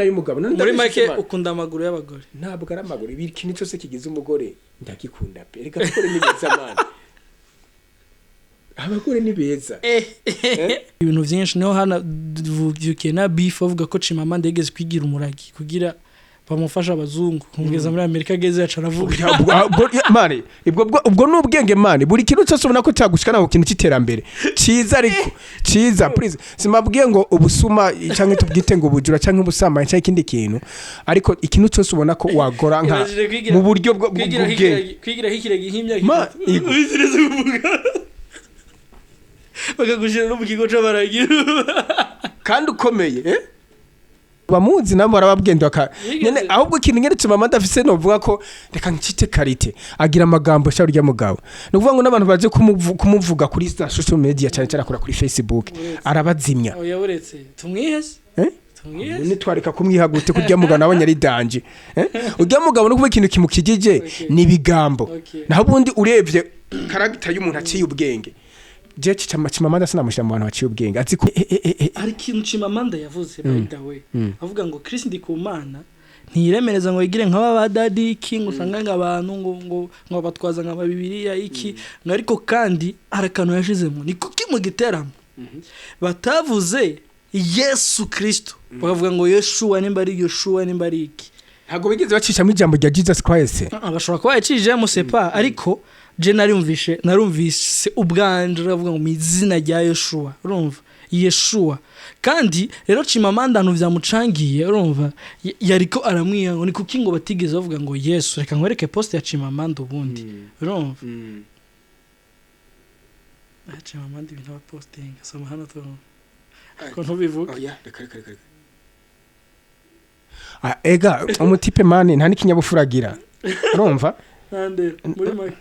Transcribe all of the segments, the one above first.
Y'umugabo none Muri ndabeshye make Imana. Ukunda amaguru y'abagore? Ntabwo ari amaguru, ibi ikintu cyose kigize umugore ndagikunda pe. Reka, abagore ni beza man, abagore ni beza. Ibintu byinshi niho hano vyukiye na beef, bavuga ko Chimamanda yigeze kwigira umuragi kugira bamufasha abazungu kumugeza muri Amerika, ageze yaca aravuga. Man, ubwo ni ubwenge man. Buri kintu cyose ubona ko cyagushikana ku kintu cy'iterambere cyiza, ariko cyiza, please, simabwiye ngo ubusuma cyangwa tubwite ngo ubujura cyangwa ubusambanyi cyangwa ikindi kintu, ariko ikintu cyose ubona ko wagora nka Imagine mu buryo kwigira bw'ubwenge. Kwigira hikiragi nk'imyaka 30. Igo. Wizireze kuvuga bakagushira no mu kigo c'abaragi. Kandi ukomeye, eh? Bamuzi nabo barababwenda baka nyene. Ahubwo ikintu nyene Chimamanda adafise, novuga ko reka ncite qualité, agira amagambo sha urya mugabo. Ni ukuvuga ngo n'abantu baje kumuvuga kuri za social media, cyane cyane akora kuri Facebook, arabazimya. Oya, uretse tumwihese. Eh? Tumwihese. Nitwareka kumwiha gute kurya mugabo nabonye ari danger, eh? Urya mugabo no kuba ikintu kimukijije ni ibigambo. Naho ubundi urebye caractère y'umuntu aciye ubwenge, je Chimamanda sinamushyira mu bantu baciye ubwenge, azi ko Hari ikintu Chimamanda yavuze, by the way, avuga ngo Chris Ndikumana ntiyiremereza ngo yigire nka ba Daddy King, usanga ngo abantu ngo batwaza nka Bibiliya iki ngo, ariko kandi hari akantu yashizemo: ni kuki mu giteramo batavuze Yesu Kristo, bakavuga ngo Yeshuwa, nimba ari Yoshuwa, nimba ari iki? Ntabwo bigeze bacishamo ijambo rya Jesus Christ. Ah, bashobora kuba yacijemo sepa, ariko je narumvise ubwanje aravuga ngo mu izina rya Yeshuwa, urumva, Yeshuwa. Kandi rero Chimamanda ahantu vyamucangiye, urumva, yariko aramwiha ngo ni kuki ngo batigeze bavuga ngo Yesu. Reka nkwereke post ya Chimamanda ubundi, urumva. Ah, Chimamanda ibintu aba postinga, soma hano tu ko ntubivuge. Oya, reka, reka, reka. Ah, ega umutipe man nta n'ikinyabupfura agira, urumva. Nande muri make.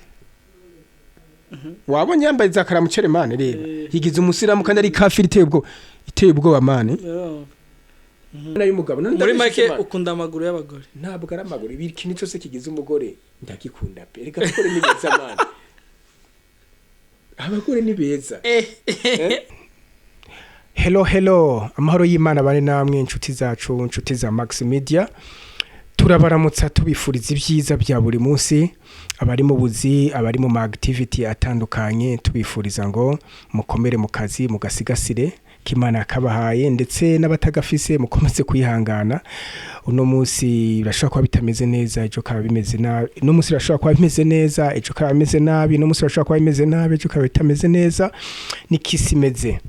Wabonye yambaye za karamucere man, reba. Eh. Yigize umusiramu kandi ari kafiri iteye ubwoba, iteye ubwoba man. Urumva. Y'umugabo none Muri ndabeshye make Imana. Ukunda amaguru y'abagore? Ntabwo ari amaguru, ibi ikintu cyose kigize umugore ndagikunda pe. Reka, abagore ni beza man, abagore ni beza. Hello, hello, amahoro y'Imana bane namwe, inshuti zacu, inshuti za Max Media. Turabaramutsa, tubifuriza ibyiza bya buri munsi. Abari mu buzi, abari mu ma activity atandukanye, tubifuriza ngo mukomere mu kazi, mugasigasire k'Imana yakabahaye, ndetse n'abatagafise mukomeze kwihangana. Uno munsi birashobora kuba bitameze neza, ejo kaba bimeze nabi. Uno munsi birashobora kuba bimeze neza, ejo kaba bimeze nabi. Uno munsi birashobora kuba bimeze nabi, ejo kaba bitameze neza. Nikisi imeze.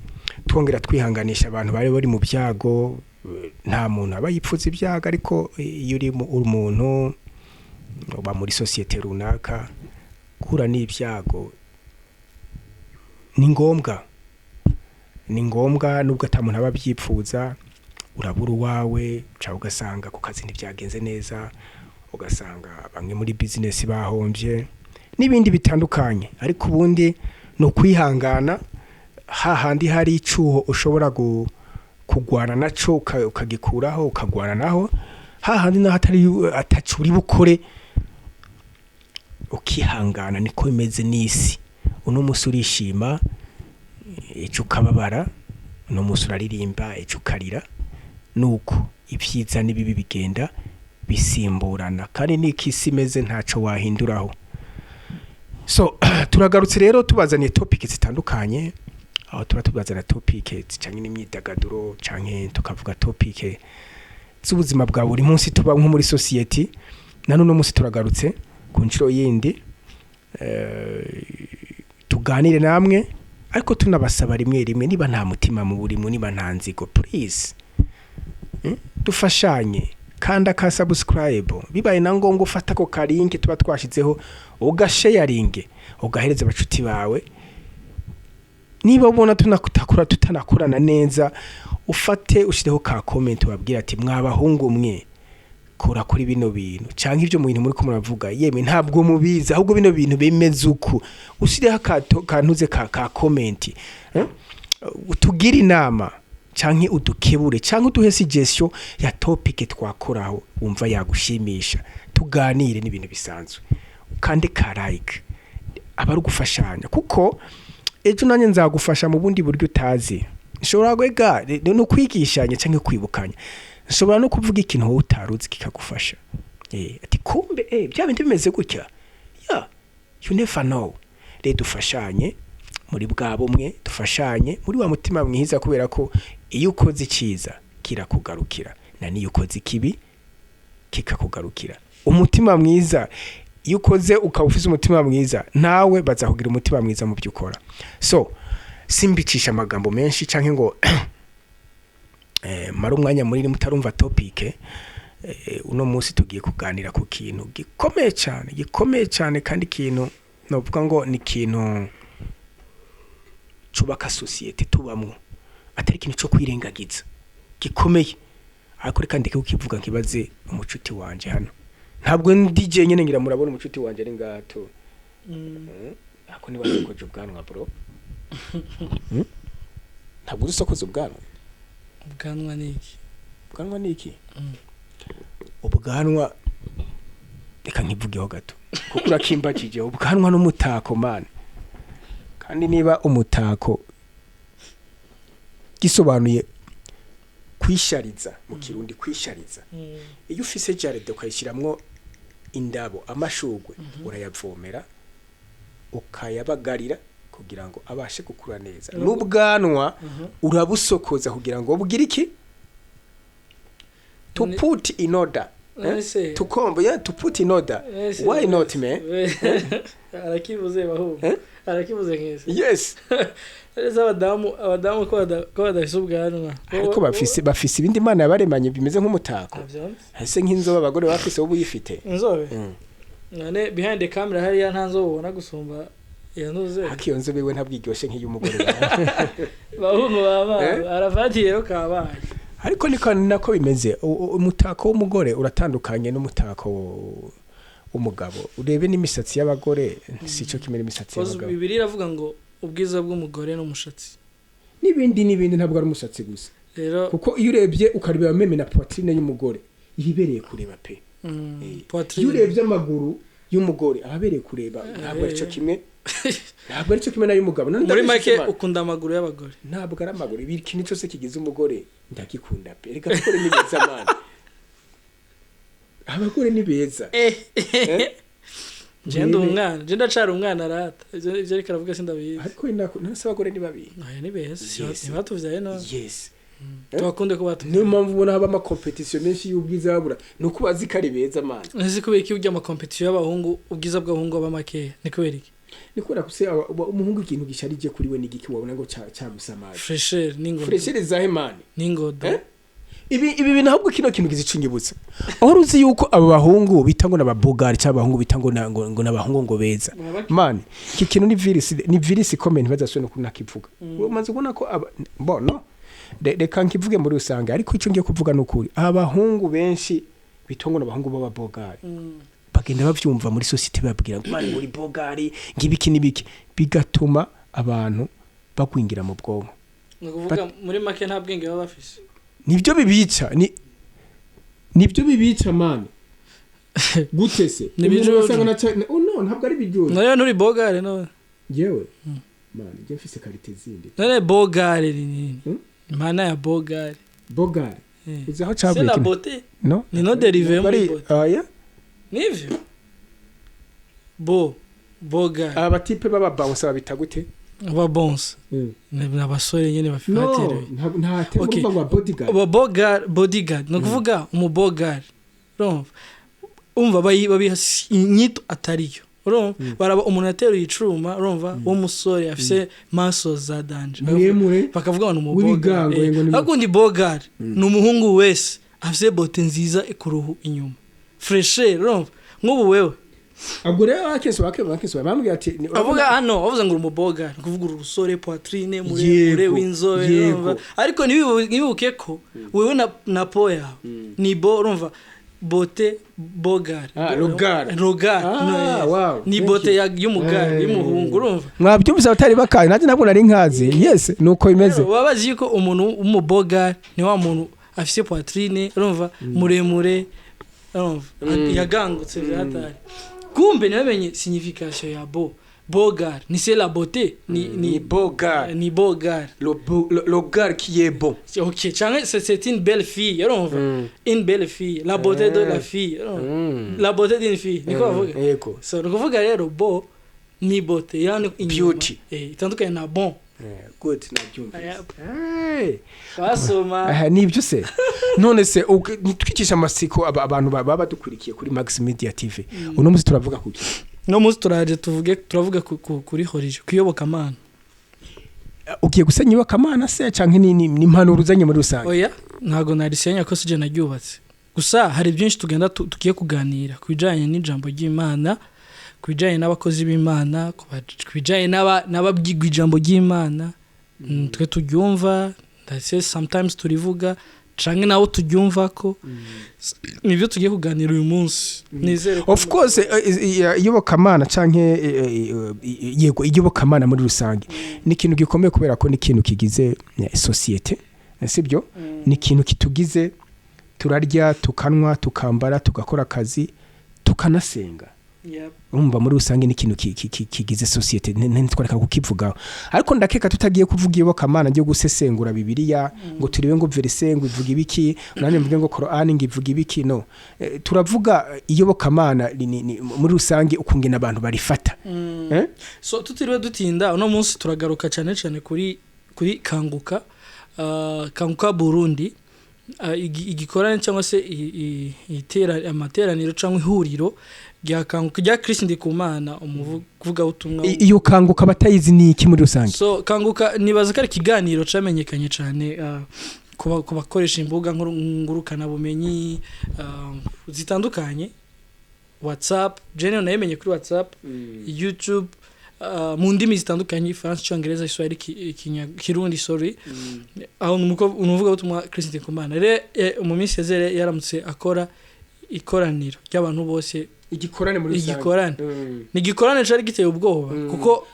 Twongera twihanganisha abantu bari mu byago. Nta muntu aba yipfuza ibyago, ariko iyo uri umuntu uba muri sosiyete runaka, guhura n'ibyago ni ngombwa, ni ngombwa, nubwo ata muntu aba abyipfuza. Urabura uwawe cyangwa ugasanga ku kazi ntibyagenze neza, ugasanga bamwe muri bizinesi bahombye n'ibindi bitandukanye. Ariko ubundi ni ukwihangana, hahandi hari icyuho ushobora kugwana naco ukagikuraho, ukagwana naho hahandi naho atari ataco uri bukore, ukihangana. Niko bimeze n'isi. Uno munsi urishima, ejo ukababara. Uno munsi uraririmba, ejo ukarira. Nuko ibyiza n'ibibi bigenda bisimburana, kandi niko isi imeze, ntaco wahinduraho. So turagarutse rero, tubazaniye topic zitandukanye, aho tuba tubazana topic zijanye n'imyidagaduro canke tukavuga topic z'ubuzima bwa buri munsi tuba nko muri society. Na none munsi turagarutse ku nshuro yindi, tuganire namwe, ariko tunabasaba rimwe rimwe, niba nta mutima mu burimo, niba nta nzigo, please, dufashanye. Kanda ka subscribe, bibaye na ngombwa ufata ako ka link tuba twashizeho, ugasharinge, ugahereza abacuti bawe. Niba ubona tunakutakura tutanakorana neza, ufate ushireho ka comment, wabwira ati: "Mwabahungu mwe, kora kuri bino bintu," canke ibyo mu bintu muri ko muravuga, yemwe ntabwo mubizi, ahubwo bino bintu bimeze uku. Ushireho kantuze ka comment, eh? Utugire inama canke udukebure canke uduhe suggestion ya topic twakoraho wumva yagushimisha, tuganire. N'ibintu bisanzwe. Ukande ka like, aba ari ugufashanya, kuko ejo nanjye nzagufasha mu bundi buryo utazi. Nshobora kwega, ni ukwigishanya canke kwibukanya. Nshobora no kuvuga ikintu wowe utaruzi kikagufasha. Ati kumbe bya bindi bimeze gutya. Yeah, you never know. Rero dufashanye muri bwa bumwe, dufashanye muri wa mutima mwiza, kubera ko iyo ukoze icyiza kirakugarukira, na niyo ukoze ikibi kikakugarukira. Umutima mwiza, iyo ukoze ukaba ufise umutima mwiza, nawe bazakugira umutima mwiza mu byo ukora. So simbicisha amagambo menshi canke ngo mara umwanya munini mutarumva topic. Uno munsi tugiye kuganira ku kintu gikomeye cyane, gikomeye cyane, kandi ikintu novuga ngo ni ikintu cubaka société tubamwo, atari ikintu cyo kwirengagiza gikomeye. Ariko reka ndeke kukivuga, nkibaze umucuti wanje hano. Ntabwo ndi jenyine, ngira murabona umucuti wanje ari ngato. Ako niba sokoje ubwanwa, bro. Ntabwo uzi usokoza ubwanwa? Ubwanwa ni iki? Ubwanwa ni iki? Ubwanwa, reka nkivugeho gato kuko urakimbajije. Ubwanwa n'umutako, man. Kandi niba umutako gisobanuye kwishariza mu Kirundi, kwishariza, iyo ufise jardin ukayishiramwo indabo, amashugwe, urayavomera, ukayabagarira kugira ngo abashe gukura neza. N'ubwanwa urabusokoza kugira ngo bugire iki? To put in order. None To comb, yeah, to put in order. Why not, man? Arakivuze bahubwo. Eh? Arakivuze nkese. Yes. Ese abadamu ko badafise ubwanwa? Ariko bafise ibindi Imana yabaremanye bimeze nk'umutako. Ntavyonzi. Ese nk'inzobe abagore bafise, wowe uyifite? Inzobe? None behind the camera hariya nta nzobe ubona gusumba iyo ntuze? Ariko iyo nzobe we ntabwo iryoshe nk'iy'umugore. Bahungu baba. Eh? Aravatiye rero kabaye. Ariko niko nako bimeze. Umutako w'umugore uratandukanye n'umutako w'umugabo. Urebe n'imisatsi y'abagore si cyo kimwe n'imisatsi Koze y'abagabo. Bibiliya iravuga ngo ubwiza bw'umugore n'umushatsi. N'ibindi n'ibindi, ntabwo ari umusatsi gusa. Rero Kuko iyo urebye ukareba même na poitrine y'umugore, iba ibereye kureba pe. Iyo Poitrine. urebye amaguru y'umugore aba abereye kureba, ntabwo ari cyo kimwe, ntabwo ari cyo kimwe n'ay'umugabo. None Muri ndabeshye make Imana. ukunda amaguru y'abagore? Ntabwo ari amaguru, ibi ikintu cyose kigize umugore ndagikunda pe. Reka, abagore ni beza, man, abagore ni beza. Je ndi umwana, je ndacara umwana arata ivyo ariko aravuga sindabizi. Ariko nase abagore ni babi? Oya, ni beza. Yes. Ntibatuvyaye none? Yes. Tubakunde ko batuvyaye. Niyo mpamvu ubona haba amakompetisiyo menshi y'ubwiza, babura ni uko bazi ko ari beza, man. Ese kubera iki urya amakompetisiyo y'abahungu, ubwiza bw'abahungu aba makeya, ni kubera iki? Ni kubera ko se umuhungu ikintu gisharije kuri we ni igiki wabona ngo cagusamaje? Fraîcheur n'ingodo. Fraîcheur zahe, man? N'ingodo. Eh? Ibi bintu, ahubwo kino kintu gizicunyibutsa aho uzi yuko abo bahungu bita ngo n'ababogari cyangwa abahungu bita ngo n'abahungu ngo beza, man, iki kintu ni virus, ni virus ikomeye, ntibazasubire no kunakivuga. Umaze ubona ko bo no reka nkivuge muri rusange, ariko icyo ngiye kuvuga ni ukuri: abahungu benshi bita ngo n'abahungu b'ababogari bagenda bavyumva muri société, babwira ngo man, muri bogari, ngibiki n'ibiki, bigatuma abantu bagwingira mu bwonko. Ni ukuvuga muri make nta bwenge baba bafise? Nibyo bibica, ni nibyo bibica, man. Gute se? Ni Umuntu ibijuju. ugasanga oh no, ntabwo ari ibijuju. None nturi beau gars none? Yewe man, njye mfise qualité zindi. None beau gars ni nini? Hmm? Impana ya beau gars? Beau gars? Uzi aho C'est cavuye la kino? beauté. No. Ni no dérivé muri Bari beauté. aya. Nivyo, beau gars. Aba type baba bounce babita gute? Aba bonse ni abasore nyene No. bateruye. Nta terme. Okay. Urumva ngo bodyguard. Aba beau gars, bodyguard, ni ukuvuga umu beau gars, urumva, umva babiha inyito atariyo, urumva, baraba umuntu ateruye icuma, urumva, w'umusore afise maso za danger. Muremure. Bakavuga ngo ni W'ibigango, umubogari. ngo ni Ariko undi beau gars ni umuhungu wese afise beauté nziza ku ruhu inyuma, fraîcheur, urumva, nk'ubu wewe. Ubwo rero akenshi bambwira ati Avuga hano bavuze ngo uri umu beau gars, ni ukuvuga uri urusore, poitrine, muremure, w'inzobe, urumva, ariko ntibibuke ko wewe na po yawe ni bo, urumva, beauté, beau gars. Ah, rogare. Rogare. Ah, No, wow. ni Thank beauté you. y'umugare, y'umuhungu, urumva. Mwabyumvise abatari bakaye, nanjye ntabwo nari nkazi. Yes, nuko bimeze. Baba bazi yuko umuntu w'umu beau gars ni wa muntu afise poitrine, urumva, muremure, urumva, yagangutse bya hatari. Kumbe ntibamenye signification ya beau. Beau gars ni c'est la beauté, ni Beau gars. Ni beau gars. Le gars qui est bon. Ok, canke c'est une belle fille, urumva, une belle fille, la beauté de la fille, urumva, la beauté d'une fille, niko bavuga. Yego. So ni ukuvuga rero beau ni beauté, yani inyuma. Beauty. Itandukanye na bon. Good, nabyumvise. Aya, Hey. basoma. Aha, nibyo se? None se ntitwicishe amasiko abantu baba badukurikiye kuri Max Media TV, uno munsi turavuga kuki? No munsi turaje tuvuge, turavuga kuri religion, kuyobokamana. Ugiye gusenya iyobokamana se, canke ni impanuro uzanye muri rusange? Oya, ntago narisenya ko sije naryubatse. Gusa hari byinshi tugenda tugiye kuganira ku bijanye n'ijambo ry'Imana, ku bijanye n'abakozi b'Imana, ku bijanye n'ababwirwa ijambo ry'Imana. Twe turyumva, ndetse sometimes turivuga canke nabo turyumva ko nibyo tugiye kuganira uyu munsi. Nizere ko Of course, iyobokamana canke yego, iyobokamana muri rusange ni ikintu gikomeye, kubera ko ni ikintu kigize société, sibyo? Ni ikintu kitugize. Turarya, tukanwa, tukambara, tugakora akazi, tukanasenga. Urumva, muri rusange ni ikintu kigize société, ntitwareka kukivugaho. Ariko ndakeka tutagiye kuvuga iyobokamana ryo gusesengura Bibiliya ngo turebe ngo verset ngo ivuga ibiki, nanjye mvuge ngo Korani ngo ivuga ibiki. No, turavuga iyobokamana muri rusange, ukungena abantu barifata. Eh? So tutiriwe dutinda, uno munsi turagaruka cyane cyane kuri Kanguka, Kanguka Burundi, igikorane cyangwa se amateraniro cyangwa ihuriro rya Kanguka rya Chris Ndikumana, umuvugabutumwa. Iyo Kanguka batayizi ni iki muri rusange? So Kanguka nibaza ko ari ikiganiro camenyekanye cyane ku bakoresha imbuga ngurukanabumenyi zitandukanye, WhatsApp. Jewe nayimenye kuri WhatsApp, YouTube, mu ndimi zitandukanye, Ifaransa, Icyongereza, Iswahili, Kirundi, sorry. Aho umuvugabutumwa Chris Ndikumana rero, mu minsi yeze yaramutse akora ikoraniro ry'abantu bose. Igikorane muri. Igikorane. Ni igikorane cari giteye ubwoba, kuko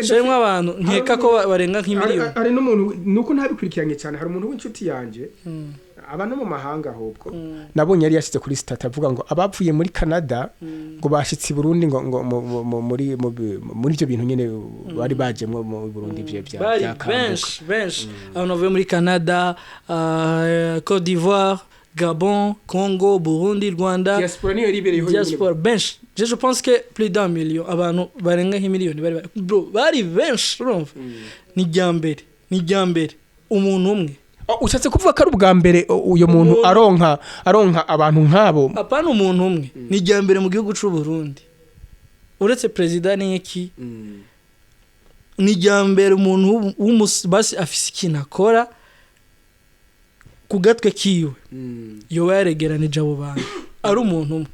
carimo abantu nkeka ko barenga nk'imiliyoni. Hari n'umuntu, nuko ntabikurikiranye cyane, hari umuntu w'inshuti yanjye aba no mu mahanga, ahubwo nabonye yari yashyize kuri statut avuga ngo abavuye muri Canada ngo bashitse i Burundi, ngo muri ibyo bintu nyine bari bajemwo mu Burundi bya Bari bya Kanguka. Benshi benshi, abantu bavuye muri Canada, Cote d'Ivoire, Gabon, Congo, Burundi, Rwanda. Diaspora niyo yari ibereyeho nyine. Diaspora benshi. Je pense que plus d'un million, abantu barenga nk'imiliyoni bari bro, bari benshi. Urumva, ni irya mbere umuntu umwe. Oh, ushatse kuvuga ko ari ubwa mbere uyo muntu aronka abantu nk'abo? Apana umuntu umwe, ni irya mbere mu gihugu c'u Burundi, uretse perezida n'iki. Ni irya mbere umuntu basi afise ikintu akora ku gatwe kiwe yoba yaregeranije abo bantu ari umuntu umwe.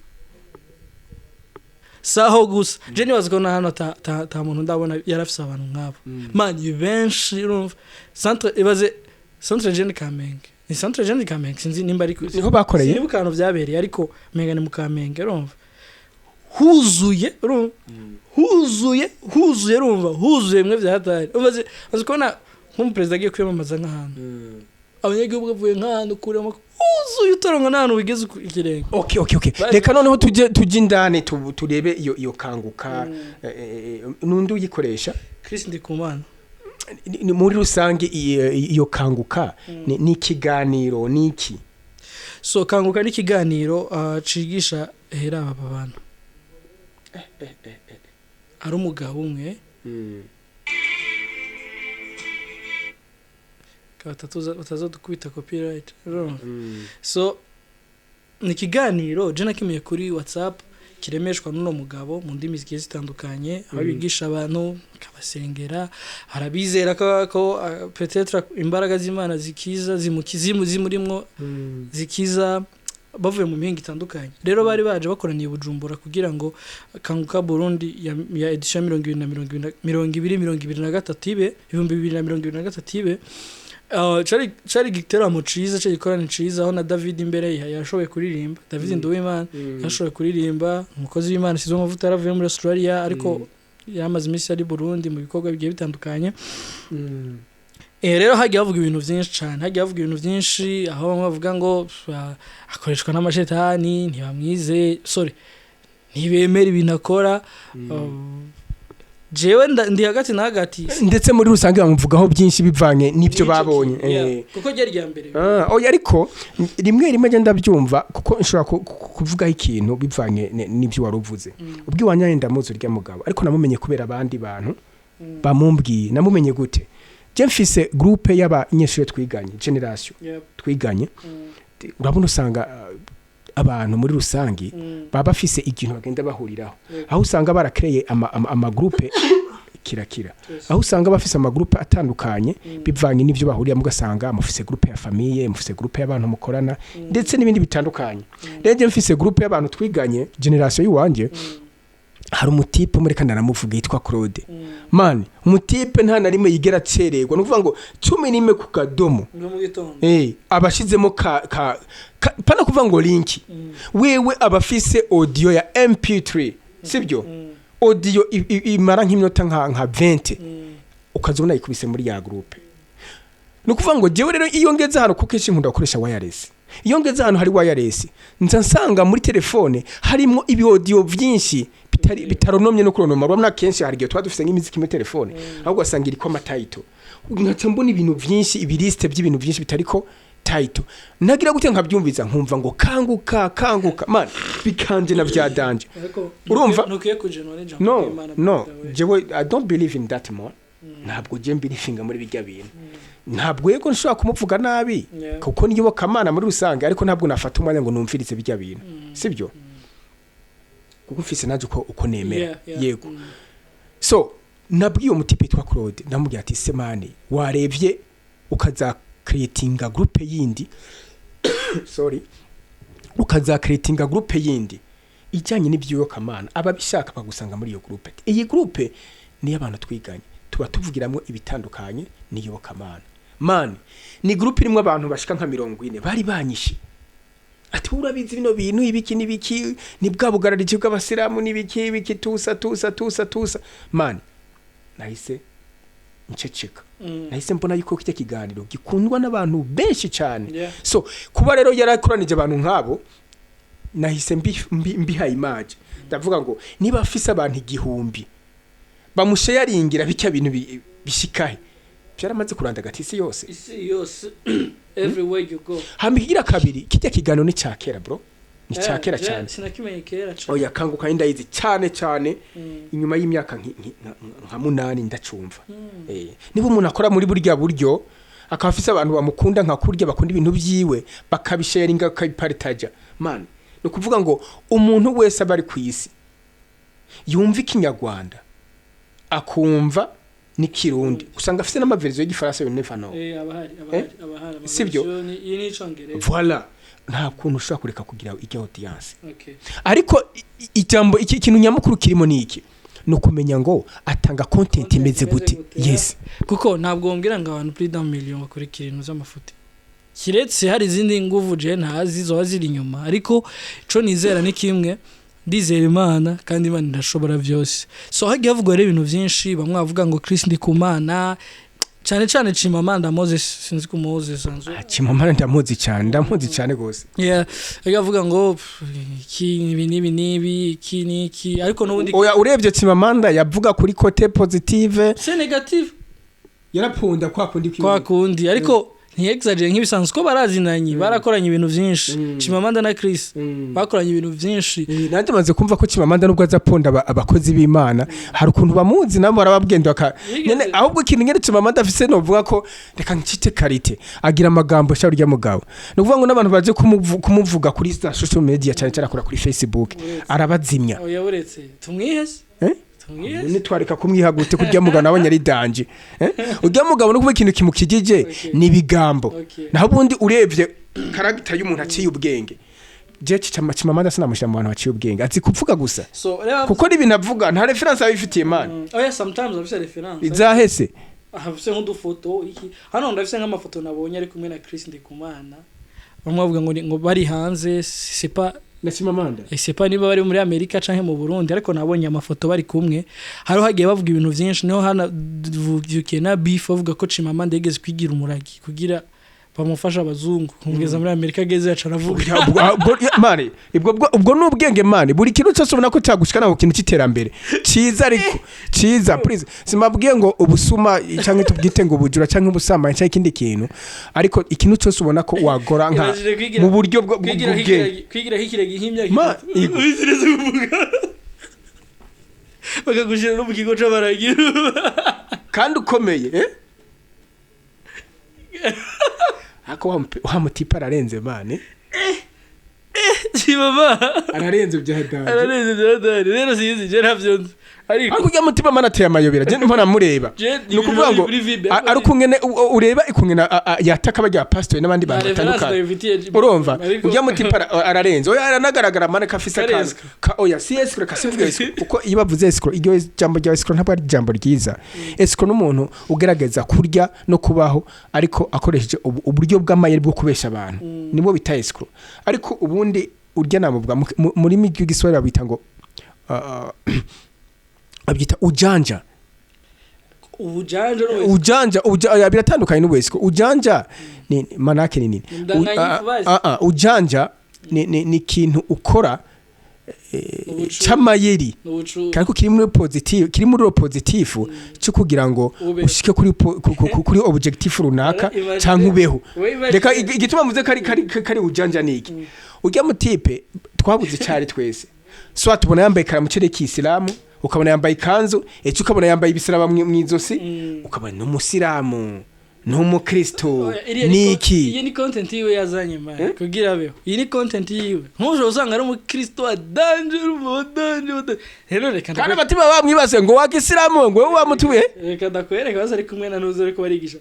Saho gusa, je nibaza ko na hano ta muntu ndabona yarafise abantu nk'abo. Man, benshi. Urumva, centre, ibaze Centre Jeune Kamenge, ni Centre Jeune Kamenge, sinzi nimba ari Niho bakoreye? Sinibuka ahantu vyabereye, ariko menga ni mu Kamenge. Urumva huzuye, urumva huzuye, huzuye, urumva huzuye bimwe vyahatari. Umaze kubona nk'umuperezida agiye kwiyamamaza nk'ahantu, abanyagihugu bavuye nk'ahantu kure, huzuye, utorongo n'ahantu wigeze ikirenge. Okay, reka noneho tujye indani, turebe iyo Kanguka. Nundi uyikoresha? Chris Ndikumana. Ni muri rusange iyo Kanguka ni ikiganiro, ni iki? So Kanguka ni ikiganiro cigisha hera aba bantu ari umugabo umwe batazadukubita copyright, urumva? So ni ikiganiro je nakimiye kuri WhatsApp, kiremeshwa n'uno mugabo mu ndimi zigiye zitandukanye, aho bigisha abantu, akabasengera. Harabizera ko peut-être imbaraga z'Imana zikiza zimurimwo, zikiza bavuye mu mihingo itandukanye. Rero bari baje bakoraniye i Bujumbura kugira ngo Kanguka Burundi ya édition 2023 ibe, 2023 ibe. Cari igiteramo ciza, cari igikorane ciza, aho na David imbere yashoboye kuririmba. David Nduwimana yashoboye kuririmba, umukozi w'Imana asizwe amavuta, yaravuye muri Australia, ariko yamaze iminsi ari Burundi mu bikorwa bigiye bitandukanye. Rero hagiye havuga ibintu byinshi cyane, hagiye havuga ibintu byinshi, aho bamwe bavuga ngo akoreshwa n'amashetani, ntibamwize, sorry, ntibemera ibintu akora. Jewe ndi hagati na hagati. Ndetse muri rusange bamuvugaho byinshi bivanye n'ibyo N'ico babonye. kintu, yeah. Kuko ryari rya mbere. Ah, oya, ariko rimwe rimwe njya ndabyumva, kuko nshobora kuvugaho ikintu bivanye n'ibyo wari uvuze. Ubwiwanya ndamuzi urya mugabo, ariko namumenye kubera abandi bantu bamumbwiye. Namumenye gute? Je mfise groupe y'abanyeshuri twiganye, generation twiganye. Urabona, usanga abantu muri rusange baba bafise ikintu bagenda bahuriraho, aho usanga barakreye ama groupe kirakira, aho usanga bafise ama groupe atandukanye bivanye n'ivyo bahuriyamo, ugasanga mufise groupe ya famille, mufise groupe y'abantu mukorana, ndetse n'ibindi bitandukanye. Rero je mfise groupe y'abantu twiganye, generation yiwanje. Hari umu type muri kandi aramuvuga, yitwa Claude. Man, umu type nta na rimwe yigera acererwa, ni ukuvuga ngo 11 ku kadomo Ngo mu gitondo. Abashizemo ka pana kuvuga ngo link, wewe abafise audio ya MP3, sibyo? Audio imara nk'iminota nka 20, ukazibona yikubise muri ya groupe. Ni ukuvuga ngo jewe rero iyo ngeze hano, kuko kenshi nkunda gukoresha wireless, iyo ngeze hano hari wireless, nza nsanga muri telefone harimo ibi audio byinshi bitari bitaronomye no kuronoma. Urabona, kenshi hari igihe tuba dufise nk'imiziki muri telefone, ahubwo ugasanga iriko ama title, nkaca mbona ibintu byinshi, ibi liste by'ibintu byinshi bitariko title. Nagira gute, nkabyumviza, nkumva ngo "Kanguka, kanguka", man, bikanje na vya danger. Ariko Urumva? ntukwiye kujenwa n'ijambo No. ry'Imana, No. by the way. Jewe I don't believe in that man. Ntabwo je mbelievinga muri bijya bintu. Ntabwo, yego, nshobora kumuvuga nabi kuko niyobokamana muri rusange, ariko ntabwo nafata umwanya ngo numvirize bijya bintu, sibyo? Kuko mfise naje uko nemera. Yego. So nabwiye uwo mu type yitwa Claude, ndamubwira ati: "Se man, warebye ukaza creatinga groupe yindi, sorry, ukaza creatinga groupe yindi ijyanye n'iby'iyobokamana, ababishaka bagusanga muri iyo groupe. Iyi groupe niyo abantu twiganye, tuba tuvugiramo ibitandukanye n'iyobokamana." Man, ni groupe irimo abantu bashika nka 40. Bari banyishe ati: "Wowe urabizi bino bintu, ibiki n'ibiki, ni bwa bugarariji bw'abasilamu n'ibiki ibiki, tusa tusa tusa tusa." Man, nahise nceceka. Nahise mbona yuko kijya kiganiro gikundwa n'abantu benshi cyane. So kuba rero yarakoranije abantu nk'abo, nahise mbiha image, ndavuga ngo niba afise abantu 1000 bamusharingira bitya bintu bishikahe, byaramaze kuranda isi yose. Isi yose, everywhere you go. Hama ikigira kabiri, kijya kiganiro ni ca kera, bro, ni ca kera Je, cyane. Sinakimenye kera cane. Oya, Kanguka ndayizi cyane cyane. Inyuma y'imyaka nka 8 ndacumva. Niba umuntu akora muri burya buryo, akaba afise abantu bamukunda nka kurya bakunda ibintu byiwe, bakabisharinga, bakabipartaja, man, ni ukuvuga ngo umuntu wese aba ari ku isi yumva Ikinyarwanda, akumva n'ikirundi, usanga afise n'ama version y'Igifaransa, you never know. Abahari, abahari, abahari. Sibyo? Ama version iyi ni Icongereza. Voilà, nta kuntu ushobora kureka kugira ijya audience. Ariko ijambo iki, ikintu nyamukuru kirimo ni iki? Ni ukumenya ngo atanga content imeze gute. Gute, Yes. Kuko ntabwo wambwira ngo abantu plus d'un million bakurikira ibintu by'amafuti, kiretse hari izindi nguvu je ntazi zoba ziri inyuma. Ariko ico nizera ni kimwe: ndizera Imana, kandi Imana irashobora byose. So hagiye havugwa rero ibintu byinshi, bamwe bavuga ngo Chris Ndikumana, cyane cyane Chimamanda Moses, sinzi ko Moses sanzwe. Chimamanda ndamuzi cyane, ndamuzi cyane gose. Yeah, hagiye avuga ngo pff, iki ibi n'ibi n'ibi, iki n'iki, ariko n'ubundi Oya, urebye Chimamanda yavuga kuri côté positive. C'est négative. Yarapunda kwa kundi. Kwa kundi, ariko ntiyexagere nk'ibisanzwe, ko barazinanye, barakoranye ibintu byinshi. Chimamanda na Chris bakoranye ibintu byinshi. Nanjye maze kumva ko Chimamanda nubwo aza aponda abakozi b'Imana, hari ukuntu bamuzi nabo barababwenda baka nyene. Ahubwo ikintu nyene Chimamanda afise, novuga ko reka ncite qualité, agira amagambo sha urya mugabo. Ni ukuvuga ngo n'abantu baje kumuvuga kuri za social media, cyane cyane akora kuri Facebook, arabazimya. Oya, uretse tumwihese. Eh? Tumwihese. Nitwareka kumwiha gute kurya mugabo nabonye ari danger, eh? Urya mugabo no kuba ikintu kimukijije ni ibigambo. Naho ubundi urebye caractère y'umuntu aciye ubwenge, je Chimamanda sinamushyira mu bantu baciye ubwenge, azi kuvuga gusa. So reba. Kuko n'ibintu avuga nta référence abifitiye, man. Oya, sometimes afise référence. Izahese? Afise nk'udufoto iki hano, ndafise nk'amafoto nabonye ari kumwe na Chris Ndikumana. Bamwe bavuga ngo ngo bari hanze, c'est pas Na Chimamanda? C'est pas niba bari muri Amerika canke mu Burundi, ariko nabonye amafoto bari kumwe. Hariho hagiye bavuga ibintu vyinshi, niho hanavukiye na beef, bavuga ko Chimamanda yigeze kwigira umuragi kugira Bamufasha abazungu kumugeza muri Amerika, ageze yaca aravuga. Mani, ubwo ni ubwenge, mani. Buri kintu cyose ubona ko cyagushikana ku kintu cy'iterambere cyiza, ariko cyiza, please, simabwiye ngo ubusuma cyangwa tubwite ngo ubujura cyangwa ubusambanyi cyangwa ikindi kintu, ariko ikintu cyose ubona ko wagora nka Imagine mu buryo kwigira bw'ubwenge. Kwigira nk'ikiragi nk'imyaka 3. Igo. Wizireze kuvuga, bakagushyira no mu kigo c'abaragi. Kandi ukomeye, eh? Ariko wa mutipe ararenze, mani. Chimama Ararenze bya danger. Ararenze byadari. Rero sinzi, je ntavyo nzi, ariko Ariko ujya mutima, mana, ateye amayobera, je mpora mureba. Je Ni ukuvuga ngo kuri vibe. Ari ukungene ureba ikungene yataka bajya pastor n'abandi bantu batandukanye, urumva ujya mutipe ararenze. Oya, aranagaragara, mane, ko afise akantu Karescroc. ka, oya, si escroc, kasivuga escroc, kuko iyo bavuze escroc, iryo jambo rya escroc ntabwo ari ijambo ryiza. Escroc n'umuntu ugerageza kurya no kubaho, ariko akoresheje uburyo bw'amayeri bwo kubesha abantu, nibwo bita escroc. Ariko ubundi urya namuvuga mu rurimi rw'igiswahili babita ngo babyita ujanja. Ubujanja n'ubu Ujanja, oya, biratandukanye n'ubu ujanja ni manake ni nini? Mdanganyifu basi. Ujanja ni ikintu ukora c'amayeri, ariko kiri muri positive, kiri muri positif cyo kugira ngo Ube. ushike kuri objectif runaka Imagine- canke ubeho. We imagine- Reka, igituma mvuze kari ujanja niki? Urya mutipe twabuze cyari twese, so tubona yambaye karamucere k'isilamu, ukabona yambaye ikanzu, ejo ukabona yambaye ibisaraba mw'izosi, ukabona ni umusilamu, ni umukristo. Oya, iriya ni Niki? Iyi ni content yiwe yazanye, man, kugira abeho. Iyi ni content yiwe. Nk'ushobora usanga ari umukristo wa danger, wa danger, wa danger. Rero reka Kandi abatima bamwibase ngo wakisilamu, ngo wowe wamutuye. Reka ndakwereka basi ari kumwe na nuzi, ariko barigisha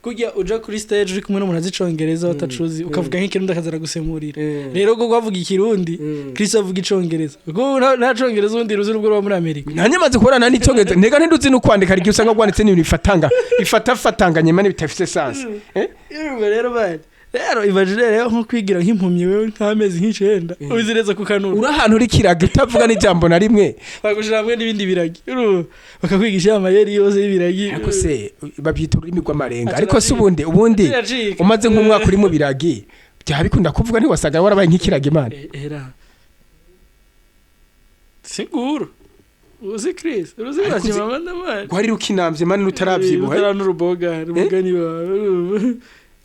kujya uja kuri stage uri kumwe n'umuntu azi icongereza batacuzi, ukavuga nk'ikirundi akaza gusemurira. Rero kuko bavuga ikirundi, Kristo avuga icongereza, kuko nta congereza ubundi ruzi nubwo ruba muri Amerika. Nanjye maze kubona n'icyongereza ntega ntiduzi no kwandika. Hari igihe usanga rwanditse n'ibintu bifatanga bifatafatanganye, mane, bitafise sens, eh? Urumva rero, bari rero, imagine rero nko kwigira nk'impumyi wewe nk'amezi nk'icenda uzi neza kukanura. Uri ahantu uri kiraga utavuga n'ijambo na rimwe. Bagushira hamwe n'ibindi biragi, urumva, bakakwigisha amayeri yose y'ibiragi. Ariko se babyita ururimi rw'amarenga? Aca Ariko se ubundi Aciracika. umaze nk'umwaka uri mu biragi, byaba bikunda kuvuga, ntiwasaga warabaye nk'ikiraga imana? Era siguro uzi Chris, uruzi Ariko bakimama ndamari. Rwari rukinamvye, mani, rutarabyibuha. Rutara n'uruboga rumugani wawe.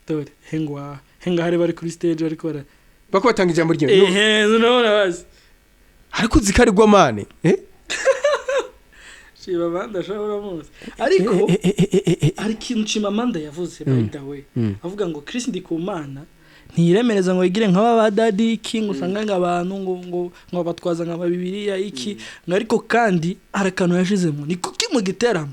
Dore hengwa henga hari bari kuri stage ariko bara Bako batanga ijambo ryiwe. Ehe, urabona bazi. Ariko uzi ko ari mane, eh? Chimamanda ashobora muzi, ariko Eh. hari ikintu Chimamanda yavuze, by the way, avuga ngo Chris Ndikumana ntiyiremereza ngo yigire nka ba Daddy King, usanga ngo abantu ngo batwaza nka Bibiliya iki ngo. Ariko kandi hari akantu yashizemo: ni kuki mu giteramo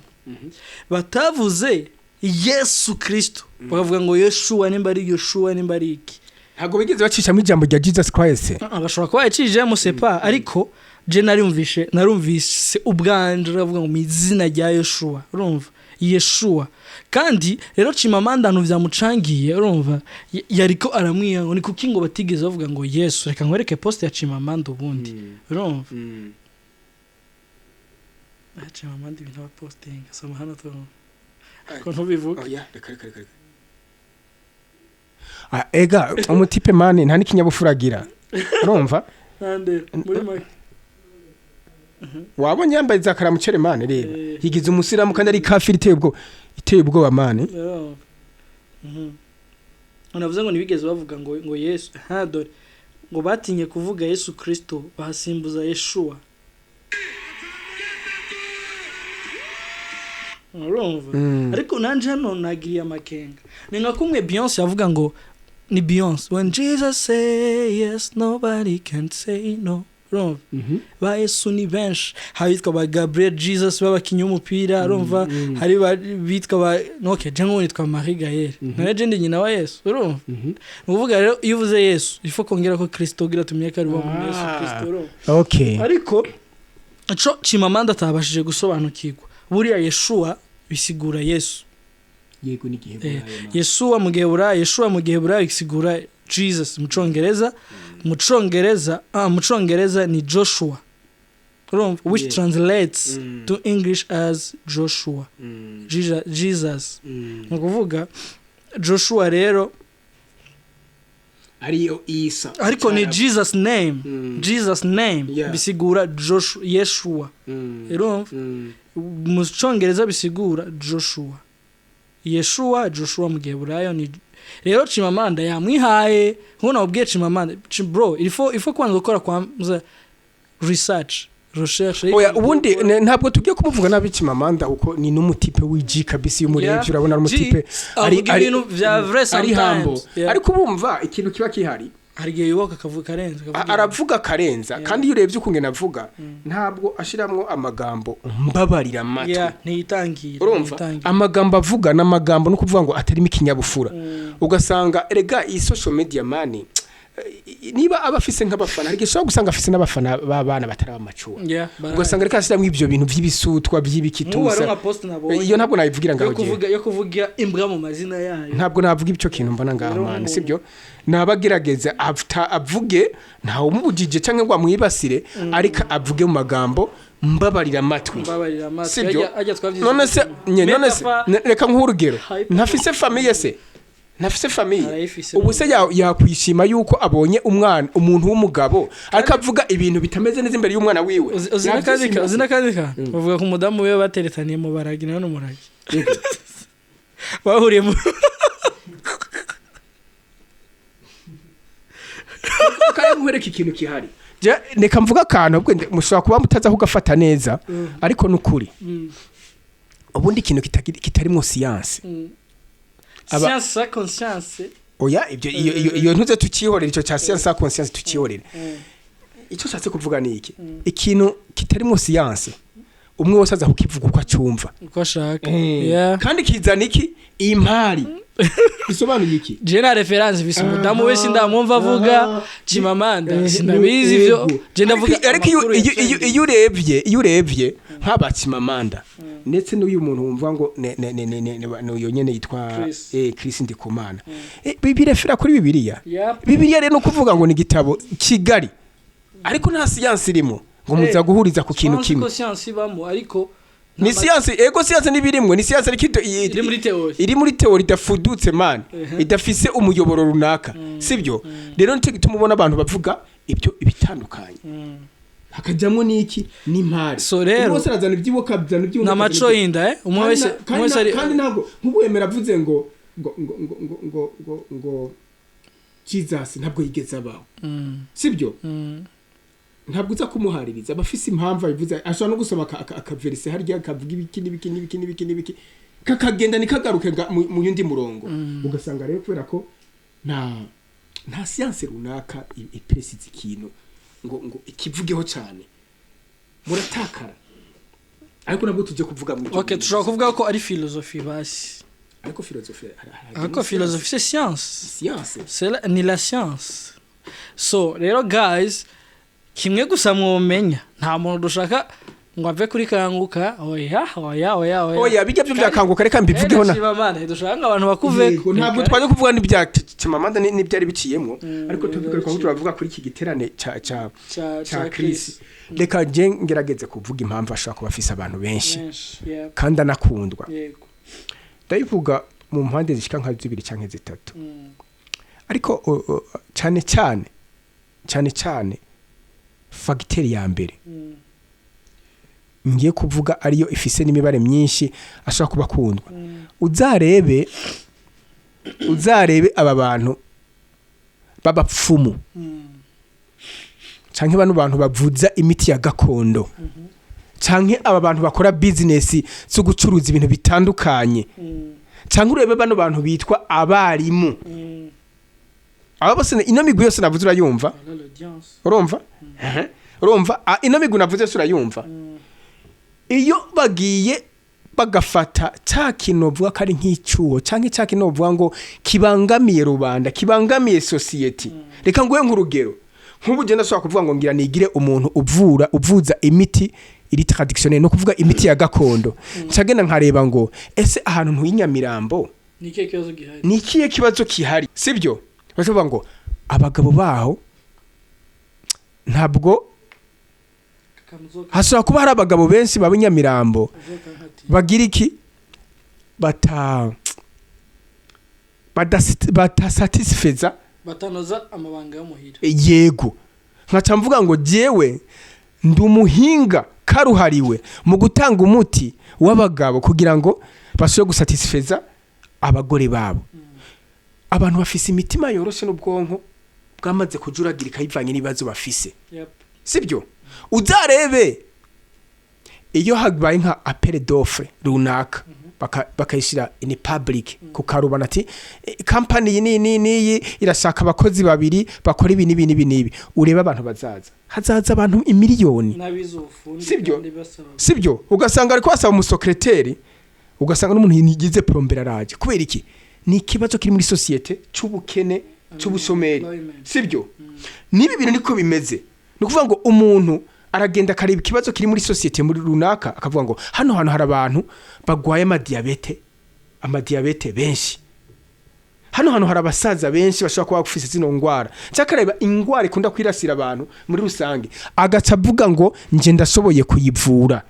batavuze Yesu Kristo, bakavuga ngo Yeshuwa, nimba ari Yoshuwa, nimba ari iki? Ntabwo bigeze bacishamo ijambo rya Jesus Christ. Ah, bashobora kuba yacijemo sepa, ariko je narumvise ubwanje aravuga ngo mu izina rya Yeshuwa, urumva, Yeshuwa. Kandi rero Chimamanda ahantu vyamucangiye, urumva, yariko aramwiha ngo ni kuki ngo batigeze bavuga ngo Yesu. Reka nkwereke post ya Chimamanda ubundi, urumva. Ah, Chimamanda ibintu aba postinga, soma hano tu ko ntubivuga. Oya, reka, reka, reka. Ah, ega umutipe, mani, nta n'ikinyabupfura agira, urumva. Nandera muri make. Wabonye yambaye za karamucere, mani, reba. Eh. Yigize umusilamu kandi ari kafiri iteye ubwoba, iteye ubwoba, mani. Urumva. Unavuze ngo ntibigeze bavuga ngo Yesu. Ha, dore ngo batinye kuvuga Yesu Kristo, bahasimbuza Yeshuwa, urumva. Ariko nanje hano nagiriye amakenga. Ni nka kumwe Beyonce yavuga ngo ni Beyonce, "When Jesus say yes, nobody can say no," urumva. Ba Yesu ni benshi, hari bitwa ba Gabriel Jesus b'abakinnyi b'umupira, urumva, hari bitwa ba, okay, je nk'ubu nitwa Marie Gaël, none je ndi nyina wa Yesu, urumva. Ni ukuvuga rero iyo uvuze Yesu, ifo kongera ko Kristo kugira tumenye ko ari wa muntu Yesu Kristo, urumva. Ariko ico Chimamanda atabashije gusobanukirwa, buriya Yeshua bisigura Yesu. Yego, ni igihe. Yeshuwa mu Giheburayo, Yeshuwa mu Giheburayo bisigura Jesus mu Congereza. Mu Congereza ni Joshua, urumva, which translates to English as Joshua, Jesus. Ni ukuvuga Joshua rero Ariyo Isa. Ariko ni Jesus name. Jesus name bisigura Joshua, Yeshua. Urumva, mu Cyongereza bisigura Joshua, Yeshua, Joshua mu Giheburayo. Ni rero Chimamanda yamwihaye. Nkuko nababwiye, Chimamanda, bro, il faut kubanza gukora kwa research, recherche. Oya, ubundi ntabwo tugiye kumuvuga nabi Chimamanda, kuko ni n'umutipe w'G kabisa. Iyo umurebye urabona ari umutipe avuga ibintu vya vrai ari humble. sometimes. Ariko bumva ikintu kiba kihari. Hari igihe yubaka akavuga karenze, akavuga Aravuga karenza, kandi iyo urebye ukungene avuga, ntabwo ashiramwo amagambo mbabarira amatwi. Yeah, ntiyitangira. Urumva, ntiyitangira. amagambo avuga n'amagambo no kuvuga ngo atarimo ikinyabupfura. Ugasanga erega iyi social media, man, niba aba afise nk'abafana, hari igihe ushobora gusanga afise n'abafana b'abana batari abamacuwa. Yeah, barahari. Ugasanga reka ashyiramo ibyo bintu by'ibisutwa, Nk'ubu hariho by'ibikitusa. nka post nabonye Iyo ntabwo nayivugira ngaho yo gihe. kuvuga, yo kuvuga imbwa mu mazina yayo. Ntabwo navuga icyo kintu mbona ngaho, Rero man. Sibyo, nabagerageza avuge, ntawe umubujije cyangwa ngo amwibasire, ariko avuge mu magambo mbabarira amatwi. Mbabarira amatwi. Sibyo? Ajya twabyize. None se none se Metaphor. reka nk'urugero. Hyper. Ntafise famille se? Ntafise famille? Arayifise. Ubu se yakwishima yuko abonye umwana, umuntu w'umugabo, ariko avuga ibintu bitameze neza imbere y'umwana wiwe? Uzi n'akandi Yabyishimira uzi se? n'akandi kantu bavuga ku mudamu we bateretaniye mu baragi, nawe n'umuragi bahuriye mu Kandi nkwereke ikintu gihari. Reka mvuga akantu, ubwo mushobora kuba mutaza kugafata neza, ariko nukuri ubundi ikintu kitarimwo siyanse Science sans conscience. Oya, ibyo iyo ntuze tukihorera. Icyo cya science sans conscience tukihorera. Icyo ushatse kuvuga ni iki: ikintu kitarimo siyanse, umwe wese aza kukivuga uko acyumva, uko ashaka. Yeah. Kandi kizana iki? Impari. Bisobanuye iki? Je na référence bise umudamu we sindamwumva avuga Chimamanda, sinabizi ivyo. Je ndavuga Ariko iyo amakuru ya iyo urebye nk'aba Chimamanda, ndetse n'uyu muntu wumva ngo ne ne ne ne ne n'uyu nyene yitwa Chris. Chris Ndikumana, birefera kuri Bibiliya. Bibiliya rero ni ukuvuga ngo ni igitabo kigari, ariko nta siyansi irimo ngo muza guhuriza ku kintu Twanzi kimwe. ko science ibamo, ariko Ni siyansi, ego, siyansi n'ibirimwo ni siyansi, ariko iri muri théorie. Iri muri théorie idafudutse, man, idafise umuyoboro runaka, sibyo? Rero nicyo gituma ubona abantu bavuga ibyo ibitandukanye, hakajyamo n'iki? N'impari. So rero- Umwe wese arazana ibyiwe, akazana ibyiwe, ni amaco y'inda, umwe wese umwe wese ari Kandi ntabwo nk'ubu wemera avuze ngo Jesus ntabwo yigeze abaho, sibyo? Ntabwo uza kumuhaririza, aba afise impamvu abivuze. Ashobora no gusoma akaverise harya, akavuga ibiki n'ibiki n'ibiki n'ibiki n'ibiki, kakagenda ntikagaruke mu yundi murongo. Ugasanga rero kubera ko nta siyanse runaka iperesiza ikintu ngo ikivugeho cyane, muratakara. Ariko nabwo tujye kuvuga mu Okay, tushobora kuvuga ko ari philosophie basi. Ariko philosophie Ariko philosophie, c'est science. Science. Ni la science. So rero guys, kimwe gusa mwomenya, nta muntu dushaka ngo ave kuri Kanguka. Oya, oya, oya, oya. Oya, bijya byo byakanguka, reka mbivugeho na Chimamanda, dushaka ngo abantu bakuve. Yego, ntabwo twaje kuvuga n'ibya Chimamanda n'ibyari biciyemwo, ariko tuvuga ko turavuga kuri iki giterane ca ca Chris. Reka nje ngerageze kuvuga impamvu ashobora kuba afise abantu benshi Benshi, yeah. kandi anakundwa. Ndabivuga mu mpande zishika nka zibiri canke zitatu, ariko cyane cyane cyane cyane facteur ya mbere ngiye kuvuga, ariyo ifise n'imibare myinshi ashobora kuba akundwa, uzarebe aba bantu b'abapfumu canke bano bantu bavuza imiti ya gakondo, canke aba bantu bakora business zo gucuruza ibintu bitandukanye, canke urebe bano bantu bitwa abarimu. Aba bose, ino migwi yose navuze, urayumva? Voilà l'audience. Urumva? Urumva? Ah, ino migwi navuze yose urayumva? Iyo bagiye bagafata cya kintu bavuga ko ari nk'icyuho, cyangwa cya kintu bavuga ngo kibangamiye rubanda, kibangamiye société. Reka nguhe nk'urugero. Nk'ubu ugenda ashobora kuvuga ngo ngira nigire umuntu uvura, uvuza imiti iri traditionnel, no kuvuga imiti ya gakondo, ncagenda nkareba ngo ese ahantu ntuye Nyamirambo Ni ikihe kibazo gihari? Ni ikihe kibazo kihari, sibyo? Bashobora ngo abagabo baho ntabwo Kamuzoka. hashobora kuba hari abagabo benshi baba i Nyamirambo Uzoka nkati. bagira iki, bata Batasatisfeza. Batanoza amabanga yo muhira. Yego, nkaca mvuga ngo jewe ndi umuhinga karuhariwe mu gutanga umuti w'abagabo kugira ngo bashobore gusatisfeza abagore babo. Abantu bafise imitima yoroshe n'ubwonko bwamaze kujuragirika bivanye n'ibibazo bafise. Sibyo? Uzarebe iyo habaye nka appel d'offre runaka, bakayishyira in public ku karubanda, ati: "Company iyi ni ni niyi irashaka abakozi babiri bakora ibi n'ibi n'ibi n'ibi." Urebe abantu bazaza, hazaza abantu imiliyoni. N'abize ubufundi. Sibyo? Kandi basaba. Sibyo? Ugasanga ariko basaba umusekreteri, ugasanga n'umuntu yigize plombier araje. Kubera iki? Ni ikibazo kiri muri société c'ubukene, c'ubushomeri. Unemployment. Sibyo? Nibi bintu niko bimeze. Ni ukuvuga ngo umuntu aragenda akareba ikibazo kiri muri société muri runaka, akavuga ngo hano hantu hari abantu bagwaye amadiyabete benshi, hano hantu hari abasaza benshi bashobora kuba bafise zino ngwara, cyangwa akareba ingwara ikunda kwirasira abantu muri rusange, agaca avuga ngo nje ndashoboye kuyivura,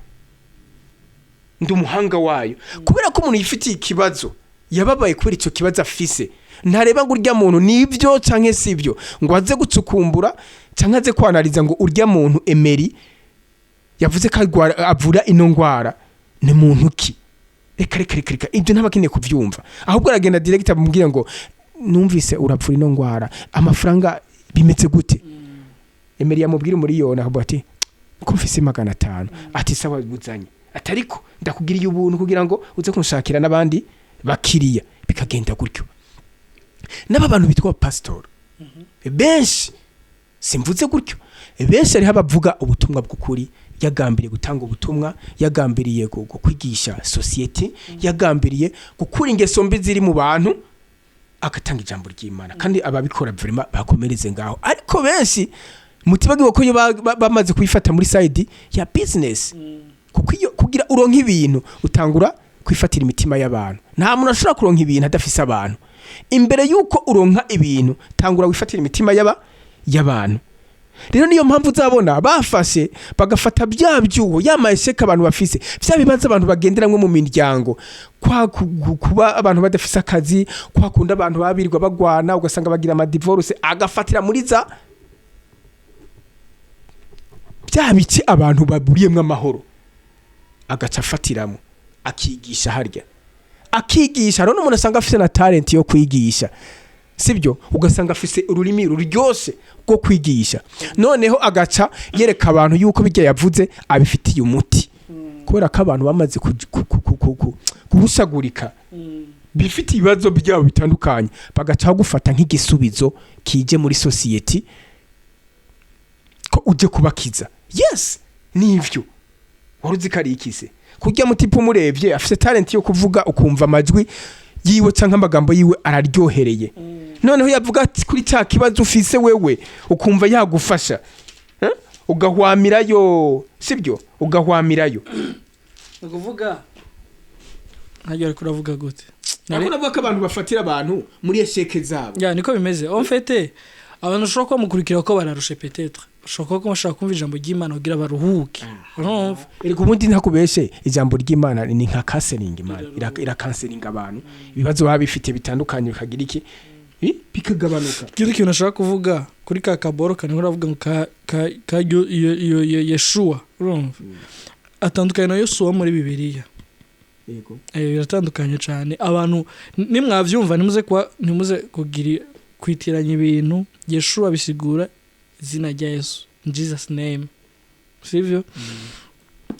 ndi umuhanga wayo. Kubera ko umuntu yifitiye ikibazo, yababaye kubera icyo kibazo afise, ntareba ngo urya muntu nibyo canke sibyo, ngo aze gucukumbura canke aze kwanariza ngo urya muntu Emery yavuze ko avura ino ngwara ni muntu ki. Reka, reka, reka, reka, ibyo ntabakeneye kuvyumva. Ahubwo aragenda direct amubwira ngo numvise uravura ino ngwara, amafaranga bimeze gute? Emery yamubwira umuriyoni, akavuga ati ko mfise 500, ati sawa buzanye, ati ariko ndakugiriye ubuntu kugira ngo uze kunshakira n'abandi bakiriya. Bikagenda gutyo. N'aba bantu bitwa pasitori benshi, simvuze gutyo, benshi hariho abavuga ubutumwa bw'ukuri, yagambiriye gutanga ubutumwa, yagambiriye kwigisha société, yagambiriye gukura ingeso mbi ziri mu bantu, agatanga ijambo ry'Imana. Kandi ababikora vraiment bakomereze ngaho. Ariko benshi mutibagiwe ko iyo bamaze kuyifata muri side ya business, kuko iyo kugira uronka ibintu utangura kwifatira imitima y'abantu. Nta muntu ashobora kuronka ibintu adafise abantu. Imbere yuko uronka ibintu, tangura wifatira imitima y'abantu. Rero niyo mpamvu uzabona bafashe, bagafata bya byuho, ya ma échecs abantu bafise, bya bibazo abantu bagenderamwe mu miryango, kwa kuba abantu badafise akazi, kwa kunda abantu babirwa bagwana, ugasanga bagira ama divorce, agafatira muri za bya bice abantu baburiyemwo amahoro, agaca afatiramo akigisha harya, akigisha. Rero n'umuntu asanga afise na talent yo kwigisha, sibyo? Ugasanga afise ururimi ruryoshe rwo kwigisha, noneho agaca yereka abantu yuko bijya yavuze abifitiye umuti, kubera ko abantu bamaze kuhusagurika, bifite ibibazo byabo bitandukanye, bagaca bagufata nk'igisubizo kije muri société, ko uje kubakiza. Yes, nivyo. Wari uzi ko ari ikise kurya mutipe umurebye afise talent yo kuvuga, ukumva amajwi yiwe canke amagambo yiwe araryohereye, noneho yavuga ati kuri cya kibazo ufise wewe, ukumva yagufasha. Eh? Ugahwamirayo, sibyo? Ugahwamirayo. Ni ukuvuga ntajya, ariko uravuga gute? Ariko navuga ko abantu bafatira abantu muri échecs zabo. Ya, niko bimeze. En fait, abantu ushobora kuba mukurikira ko bararushe, peut-être ushobora kuba bashaka kumva ijambo ry'Imana kugira baruhuke, urumva? Erega ubundi ntakubeshe, ijambo ry'Imana ni nka counseling. Imana irakanselinga abantu, ibibazo baba bifite bitandukanye bikagira iki? Bikagabanuka. Ikindi kintu nashaka kuvuga kuri ka kaboro kane, uravuga ngo ka iyo Yeshuwa, urumva, atandukanye na Yosuwa muri Bibiliya. Yego. Biratandukanye cyane. Abantu nimwavyumva, ntimuze kuba, ntimuze kugira kwitiranya ibintu. Yeshuwa bisigura izina rya Yesu, in Jesus name, sivyo?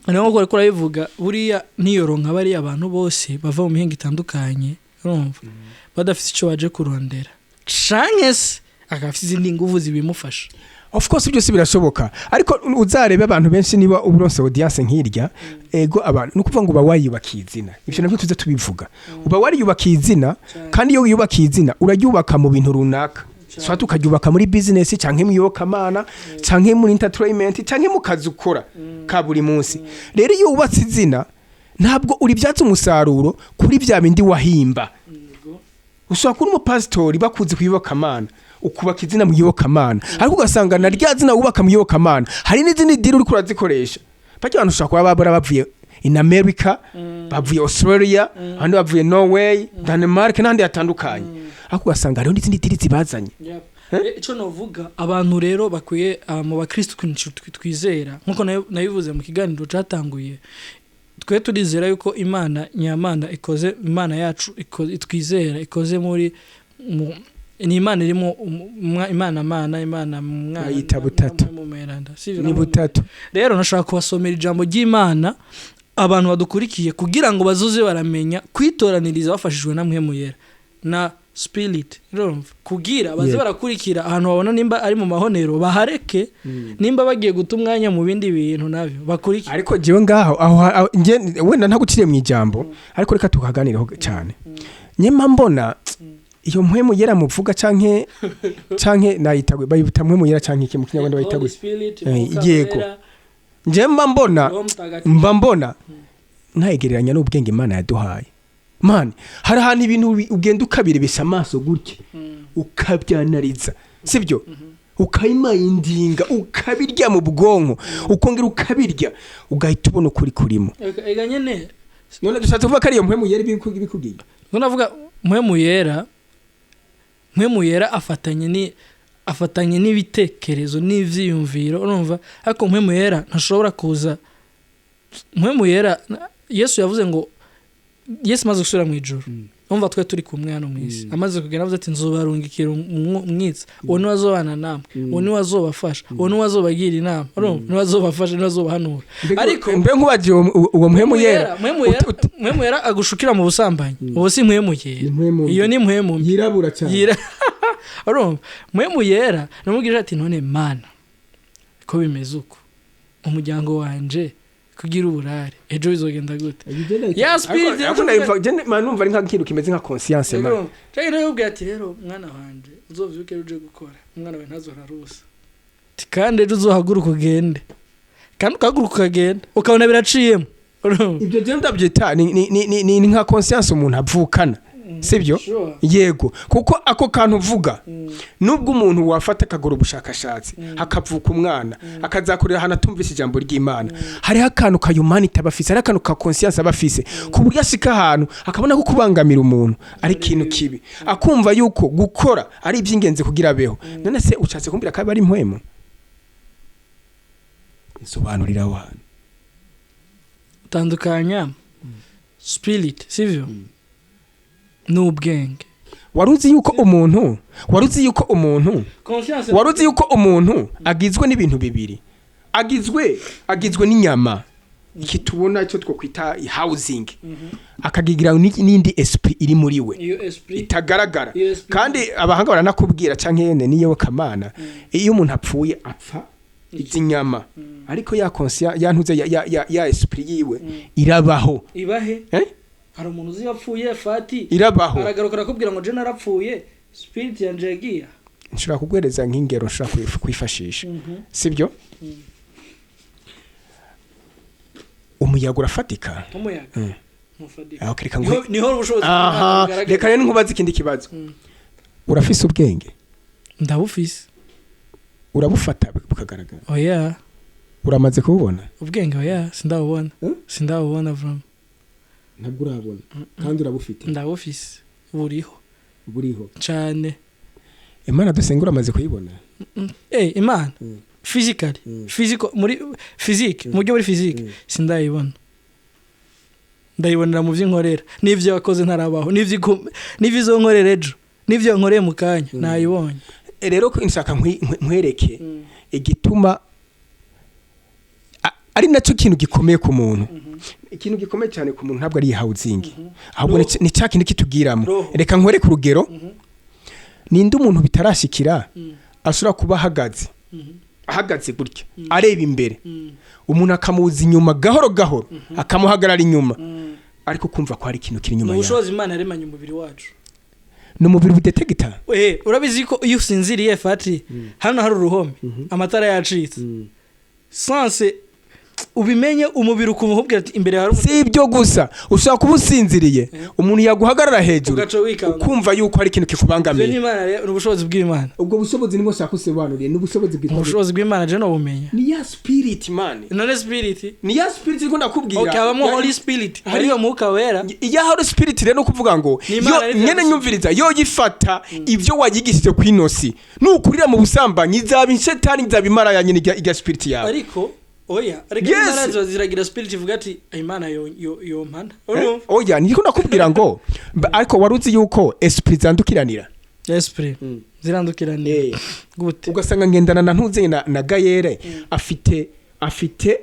Niyo nkuko uriko urabivuga, buriya niyoronka bariya abantu bose bava mu mihingo itandukanye, urumva, badafite icyo baje kurondera, canke se akaba afite izindi nguvu zibimufasha. Of course, byose birashoboka. Ariko uzarebe abantu benshi, niba uburonse audience nk'irya, ego, abantu ni ukuvuga ngo uba wayubakiye izina. Ivyo nabyo tuze tubivuga, uba wariyubakiye izina. Kandi iyo wiyubakiye izina, uraryubaka mu bintu runaka, soit ukaryubaka muri business, canke mu iyobokamana, canke muri entertainment, canke mu kazi ukora ka buri munsi. Rero iyo wubatse izina, ntabwo uribyaza umusaruro kuri bya bindi wahimba. Ushobora kuba umupasitori bakuzi kuyobokamana, ukubaka izina mu iyobokamana, ariko ugasanga na rya zina wubaka mu iyobokamana hari n'izindi deal uriko urazikoresha. Bajya abantu ushobora kuba babura bavuye in America, bavuye Australia, abandi bavuye Norway, Denmark n'ahandi hatandukanye. Ariko ugasanga hariho n'izindi deal zibazanye. Ico novuga, abantu rero bakwiye, mu bakristo, ikintu twizera, nkuko nabivuze mu kiganiro catanguye, twe turizera yuko Imana nyamana ikoze, Imana yacu twizera ikoze muri ni Imana irimo Imana mana, Imana Mwana Bayita butatu. na Mweranda. Sivyo? Ni butatu. Rero nashaka kubasomera ijambo ry'Imana, abantu badukurikiye, kugira ngo bazoze baramenya kwitoraniriza bafashijwe na Mpwemu Yera na Spirit, urumva, kugira baze barakurikira ahantu babona nimba ari mu mahonero bahareke, nimba bagiye guta umwanya mu bindi bintu nabyo bakurikire. Ariko jewe ngaho aho nje wenda ntaguciriye mu ijambo, ariko reka tukaganireho cyane. Nyema mbona iyo Mpwemu Yera muvuga, canke nayitagwe, bayita Mpwemu Yera canke iki mu Kinyarwanda bayita Holy gute? Spirit, Mwuka Yego. Wera, Nje mba mbona Roho Mutagatifu. Mba mbona ntayegereranya n'ubwenge Imana yaduhaye. Man, hari ahantu ibintu ugenda ukabirebesha amaso gutya, ukabyanariza, sibyo, ukayimayindinga, ukabirya mu bwonko, ukongera ukabirya, ugahita ubona ukuri kurimo. Ega nyene. None dushatse kuvuga ko ariyo Mpwemu Yera ibikubwiye? Ngo navuga Mpwemu Yera, Mpwemu Yera afatanye n'ibitekerezo n'ivyiyumviro, urumva. Ariko Mpwemu Yera ntashobora kuza. Mpwemu Yera, Yesu yavuze ngo, Yesu amaze gusubira mu ijuru, umva, twe turi kumwe hano mu isi, amaze kugenda avuze ati: "Nzobarungikira umwitsa, uwo niwe azobana namwe, uwo niwe azobafasha, uwo niwe azobagira inama", urumva, niwe azobafasha, niwe azobahanura. Ariko Mbe nkubagiye uwo Mpwemu Yera Mpwemu Yera, Mpwemu Yera agushukira mu busambanyi, uwo si Mpwemu Yera, iyo ni mpwemu mbi. Yirabura cyane. Yira, urumva, Mpwemu Yera namubwira ati: "None Mana, ko bimeze uko, umuryango wanje kugira uburare, ejo bizogenda gute?" Ya Spirit. Ariko numva ari nk'ikintu kimeze nka conscience, man. Cyangwa rero yubwira ati: "Rero mwana wanje, uzovyuke uje gukora, umwana wawe ntazorara ubusa." Ati: "Kandi ejo uzohaguruka ugende", kandi ukahaguruka ukagenda, ukabona biraciyemo. Urumva? Ibyo je ndabyita ni nka conscience umuntu avukana, sibyo? Sure. Yego, kuko ako kantu uvuga, nubwo umuntu wafata akagura ubushakashatsi, hakavuka umwana akazakorera ahantu atumvise ijambo ry'Imana, hariho akantu ka humanity aba afise, hariho akantu ka conscience aba afise, ku buryo ashika ahantu akabona ko kubangamira umuntu ari ikintu kibi, akumva yuko gukora ari iby'ingenzi kugira abeho. None se ushatse kumbwira ko aba ari impwemu? Nsobanurira aho hantu. Tandukanya spirit, sivyo, n'ubwenge. Wari uzi yuko umuntu Conscience. Wari uzi yuko umuntu agizwe n'ibintu bibiri? Agizwe n'inyama, iki tubona, icyo twokwita housing, akagigira n'indi esprit iri muri we Iyo esprit itagaragara. Iyo esprit. Kandi abahanga baranakubwira, canke yene niyo kamana, iyo umuntu apfuye apfa izi nyama, ariko ya conscience, ya ntuze, ya esprit yiwe irabaho. Ibahe? Eh? Hari umuntu uzi yapfuye, fati? Irabaho. Aragaruka arakubwira ngo: "Je narapfuye, spirit yanje yagiye." Nshobora kuguhereza nk'ingero nshobora kwifashisha, sibyo? Umuyaga urafatika? Nk'umuyaga ntufatika. Aho reka Niho niho ubushobozi aha bw'Imana bugaragara. Reka rero nkubaze ikindi kibazo. Urafise ubwenge? Ndabufise. Urabufata bukagaragara? Oya. Uramaze kububona? Ubwenge, oya, sindabubona. Eh? Sindabubona vraiment. Ntabwo urabona kandi urabufite? Ndabufise, buriho. Buriho. Cane. Imana dusenga uramaze kuyibona? Imana physically, physical, muri physique, mu buryo muri physique, sindayibona. Ndayibonera mu byo nkorera n'ibyo wakoze ntarabaho, n'ibyo izo nkorera ejo, n'ibyo nkoreye mu kanya nayibonye. Rero ko nshaka nkwereke igituma ari nacyo kintu gikomeye ku muntu. Ikintu gikomeye cyane ku muntu ntabwo ari housing, ahubwo ni cya kintu kitubwiramo. Roho. Reka nkwereke urugero. Ninde umuntu bitarashikira ashobora kuba ahagaze gutya areba imbere, umuntu akamuza inyuma gahoro gahoro, akamuhagarara inyuma, ariko kumva ko hari ikintu kiri Ni inyuma yawe? ubushobozi Imana yaremanye umubiri wacu. Ni umubiri budetegita. Urabizi ko iyo usinziriye, fati, hano hari uruhome, amatara yacitse, sanse. Ubimenye umubiri ukumubwira ati imbere hari Si ibyo gusa, ushobora kuba usinziriye, umuntu yaguhagarara hejuru, Ugaca wikanga. ukumva yuko hari ikintu Ivyo kikubangamiye. ni Imana rero, ni ubushobozi bw'Imana. Ubwo bushobozi nibwo nshaka usobanuriye, ni ubushobozi bwitwa Ubushobozi bw'Imana je nobumenya. Ni ya spirit, man. None spirit? Ni ya spirit iko ndakubwira. Okay, habamo Holy Spirit, hariyo Mwuka Wera. Iya Holy Spirit rero, kuvuga ngo Ni Imana yo rero nyene iragusubiza. nyumviriza, yo yifata ibyo wayigishije kwinosi, nukurira mu busambanyi, izaba inshetani, izaba imara ya nyene ijya spirit yawe. Ariko oya, ariko Yes. Imana ziba ziragira spirit ivuga ati Imana yo yo yo mpana. Urumva? Oya, niko nakubwira ngo ariko wari uzi yuko esprit zandukiranira? Esprit zirandukiranira gute? Ugasanga ngendana na ntuze na Gayere, afite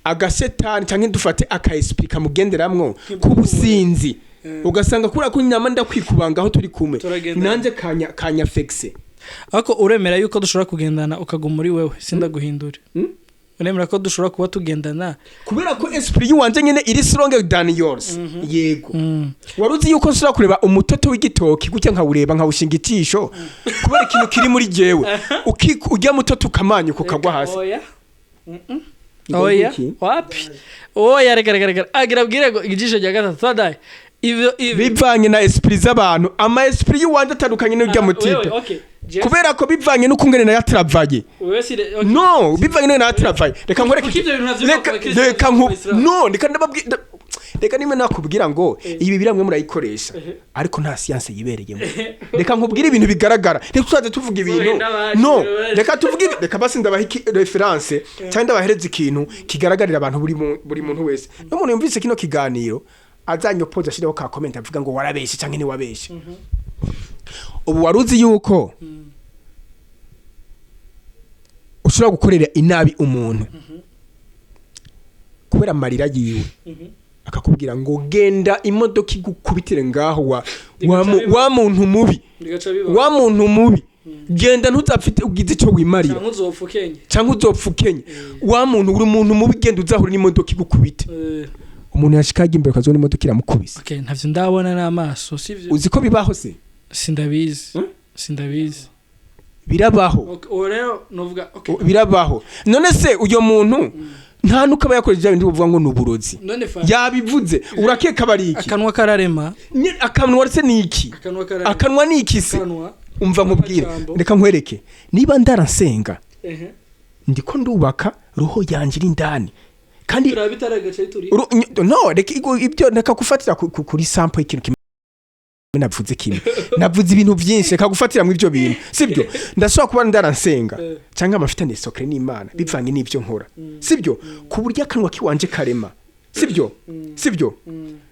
agashetani cyangwa dufate aka esprit kamugenderamwo k'ubusinzi, ugasanga kuriya ko nyama ndakwikubanga aho turi kumwe. Turagendana. Nanjye kanya fexe. Ariko uremera yuko dushobora kugendana ukaguma muri wewe, sindaguhindure? Uremera ko dushobora kuba tugendana? Kubera ko esprit yiwanje nyene iri stronger than yours, yego. Wari uzi yuko nshobora kureba umutoto w'igitoki gutya, nkawureba, nkawushinga ijisho, kubera ikintu kiri muri jewe, ujya mutoto ukamanyuka ukagwa hasi? Oya. Ngo Oya. iki? Wapi, oya, reka reka reka, agira abwire ngo ijisho rya gatatu tadaye ivyo Bivanye na esprit z'abantu, ama esprit y'iwanje atandukanye n'urya mutipe. Wewe, okay. Jeff, Kubera ko bivanye n'ukungene nayo atravaye. Wewe si okay. No, bivanye n'ukungene nayo atravaye, reka nkwereke. Kuko ivyo bintu navyo Reka bakora reka nku Abayisilamu. No, reka ndababwira, reka nimwe nakubwira ngo ibi biramwe murayikoresha, ariko nta science yibereyemo. Reka nkubwire ibintu bigaragara, reka tuzaze tuvuga ibintu. Zohenda abandi, No, reka tuvuge reka basi ndabaha reference cyangwa ndabahereza ikintu kigaragarira abantu, buri muntu wese. N'umuntu yumvise kino kiganiro azanyopoza, ashireho ka comment avuga ngo warabeshe cyangwa ntiwabeshe. Ubu wari uzi yuko ushobora gukorera inabi umuntu kubera amarira yiwe, akakubwira ngo genda imodoka igukubitire ngaho wa muntu mubi? Bigaca biba. Wa muntu mubi, genda ntuzapfite ugize icyo wimarira. Cyangwa uzopfa ukenye. Cyangwa uzopfa ukenye. Wa muntu, uri umuntu mubi, genda uzahura n'imodoka igukubite. Umuntu yashikaga imbere ukazibona imodoka iramukubise. Okay, ntavyo ndabona n'amaso, sivyo? Uzi ko bibaho se? Sindabizi. Hmm? Sindabizi. Birabaho. Okay, uwo rero novuga okay. Birabaho. None se uyo muntu nta nuko aba yakoresheje bya bindi uvuga ngo ni uburozi? None fa Yabivuze, urakeka bari iki? Akanwa kararema. Akanwa se ni iki? Akanwa kararema. Akanwa ni iki se? Akanwa. Umva nkubwire. Amajambo. Reka nkwereke, niba ndaransenga, ndiko ndubaka roho yanje iri indani kandi Turaba bitaragace turi. No, reka ibyo reka gufatira kuri sample y'ikintu kimwe navuze. Kimwe navuze ibintu byinshi, reka gufatira mu ibyo bintu sibyo. Ndashobora kuba ndaransenga cyangwa amafite sokre n'Imana bivanye n'ibyo nkora, sibyo, ku buryo akanwa kiwanje karema, sibyo, sibyo?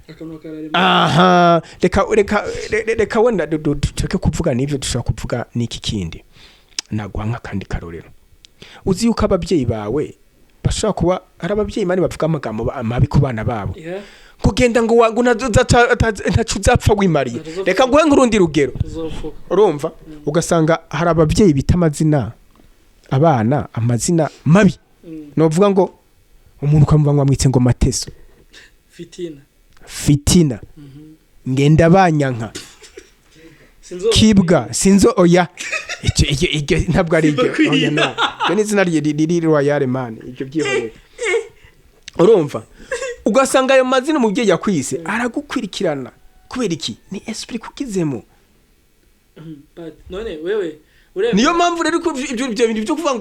Akanwa kararema. Aha, reka wenda tureke kuvuga n'ibyo, dushobora kuvuga n'iki kindi. Naguha nk'akandi karorero. Uzi yuko ababyeyi bawe bashobora kuba ari ababyeyi mani bavuga amagambo mabi ku bana babo, kugenda ngo ngo ntaco uzapfa wimariye? Reka nguhe nk'urundi rugero. Uzopfa. Urumva, ugasanga hari ababyeyi bita amazina abana, amazina mabi. Novuga ngo umuntu ukamuva ngo amwitse ngo Mateso. Fitina. Fitina, ngenda banyanka. Sinzo. Kibwa sinzo. Oya, icyo ntabwo ari iryo. Oya, no, iryo ni izina riri royale man, ibyo byihorere. Urumva, ugasanga ayo mazina umubyeyi yakwise aragukurikirana. Kubera iki? Ni esprit kukizemo. But none wewe uremera? Niyo mpamvu rero ko ibyo bintu byo kuvuga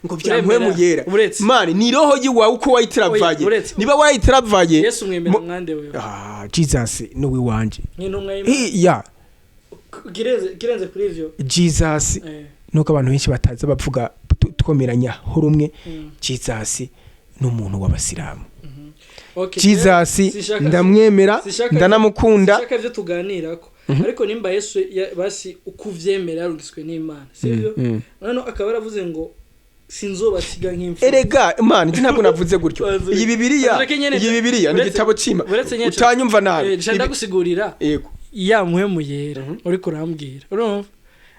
ngo byampwemu yera, Uretse. man, ni roho yiwawe uko wayitravaye. Oya, uretse. Niba wayitravaye. Yesu mwemera mwande wewe? Ah, Jesus ni uwiwanje. Nk'intumwa y'Imana. Ya. Kirenze kuri ivyo. Jesus, nuko abantu benshi bataza bavuga twomeranya rumwe, Jesus ni umuntu w'abasilamu. Okay. Jesus ndamwemera, ndanamukunda. Sinshaka ivyo tuganirako, ariko nimba Yesu basi ukuvyemera yarungitswe n'Imana, sivyo? None akaba yaravuze ngo sinzobasiga nk'imfubyi. Erega man, njye ntabwo navuze gutyo. Iyi Bibiliya, Ureke nyene- iyi Bibiliya ni igitabo c'Ima. Uretse nyene- Utanyumva nabi. Nca ndagusigurira. Yego. Ya muhemu yera uriko urambwira, urumva,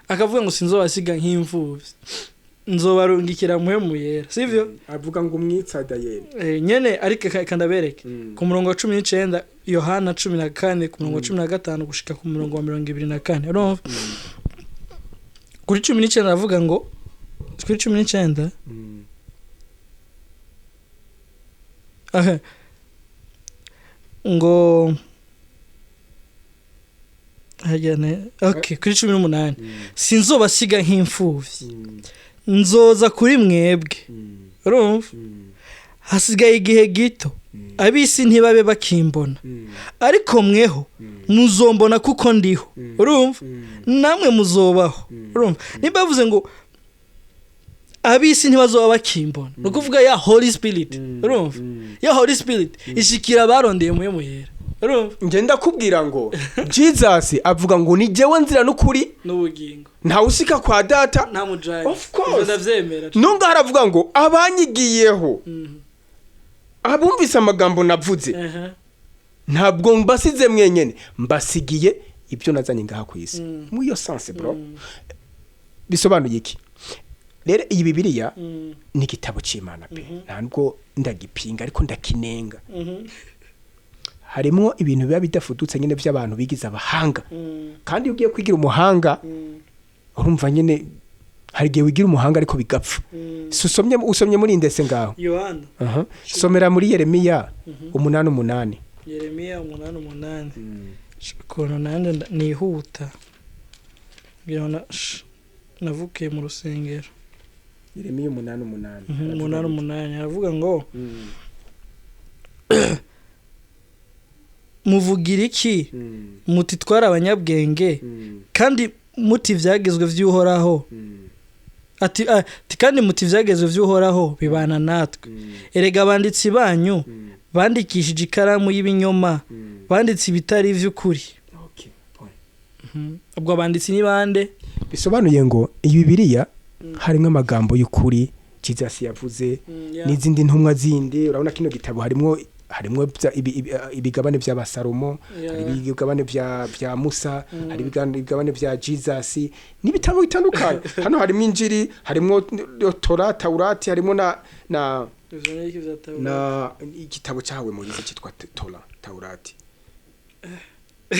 akavuga ngo sinzobasiga nk'imfubyi, nzobarungikira muhemu yera, sivyo? Avuga ngo umwitsada yera. Nyene ariko reka ndabereke ku murongo wa 19, Yohana 14, ku murongo wa 15 gushika ku murongo wa 24. Urumva, kuri 19 aravuga ngo, kuri 19. Aha. Ngo harya okay, kuri 18: "Sinzobasiga nk'imfuvyi, nzoza kuri mwebwe." Urumva, hasigaye igihe gito ab'isi ntibabe bakimbona, ariko mweho muzombona, kuko ndiho, urumva, namwe muzobaho. Urumva, nimba bavuze ngo ab'isi ntibazoba bakimbona, ni ukuvuga ya Holy Spirit. Urumva, ya Holy Spirit ishikira abarondeye Mpwemu Yera. Urumva? Nge ndakubwira ngo Jesus avuga ngo: "Ni jewe nzira n'ukuri n'ubugingo, ntawe usika kwa Data nta mujayi." Of course. Ivyo ndavyemera. Nunga haravuga ngo abanyigiyeho, abumvise amagambo navuze, ntabwo mbasize mwenyene, mbasigiye ibyo nazanye ngaha ku isi. Muri iyo sense, bro, bisobanuye iki rero? Iyi Bibiliya ni igitabo cy'Imana pe, ntabwo ndagipinga, ariko ndakinenga. Harimo ibintu biba bidafudutse nyine by'abantu bigize abahanga. Kandi iyo ugiye kwigira umuhanga, urumva nyine hari igihe wigira umuhanga ariko bigapfa. Si usomye muri ndetse ngaho? Yohana. Aha. Somera muri Yeremiya 8:8. Yeremiya 8:8. Ukuntu nanjye nihuta ngira ngo navukiye mu rusengero. Yeremiya 8:8. 8:8 aravuga ngo: "Muvugira iki muti: 'Twari abanyabwenge,' kandi muti ibyagezwe by'Uhoraho?" Ati kandi muti: "Ibyagezwe by'Uhoraho bibana natwe." Erega abanditsi banyu bandikishije ikaramu y'ibinyoma, banditse ibitari iby'ukuri. Ubwo abanditsi ni bande? Bisobanuye ngo iyi Bibiliya harimo amagambo y'ukuri Jesus yavuze n'izindi ntumwa zindi. Urabona kino gitabo harimo ibigabane by'Abasalomo, hari ibigabane bya Musa, hari ibigabane bya Jesus n'ibitabo bitandukanye. Hano harimo Injiri, harimo Tora, Taurati, harimo na Ivyo ni iki vya Tawurati? na igitabo cyahawe Moyize cyitwa Tora, Taurati.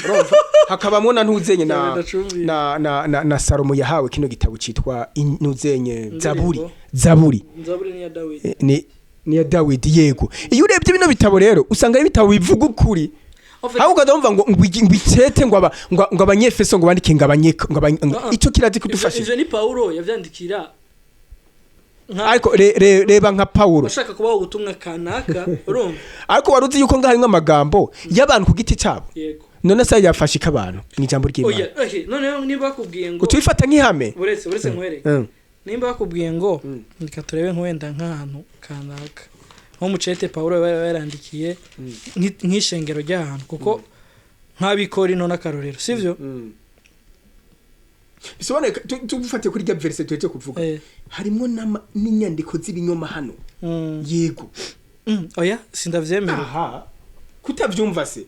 Urumva, hakabamo na ntuzenye na Ndacumbiye. na Salomo yahawe kino gitabo cyitwa ntuzenye Zaburi. Indirimbo. Zaburi. Zaburi ni iya Dawidi. Ni ya Dawidi, yego. Iyo urebye bino bitabo rero, usanga ari ibitabo bivuga ukuri. Ahubwo ukajya wumva ngo icete ngo Abanyefeso ngo bandike ngo abanye ngo Ah, ah. icyo kirazi kudufasha. Ivyo ni Paulo yavyandikira nka Ariko reba nka Paulo bashaka kubaha ubutumwa kanaka, urumva? Ariko wari uzi yuko ngaho harimwo amagambo y'abantu ku giti cyabo? Yego. None se yafashe iki abantu mu ijambo ry'Imana? Oya, okay, noneho niba bakubwiye ngo Utubifata nk'ihame. Buretse nkwereke. Nimba bakubwiye ngo reka turebe nk'wenda nk'ahantu kanaka, nko mu cete Paulo yaba yarandikiye nk'ishengero ry'ahantu, kuko nk'Abikorino n'akarorero, sivyo? Bisobanuye tufatiye kuri rya verset tuhetse kuvuga, harimo n'inyandiko z'ibinyoma hano. Yego. Oya, sindavyemera. Aha kutabyumva se?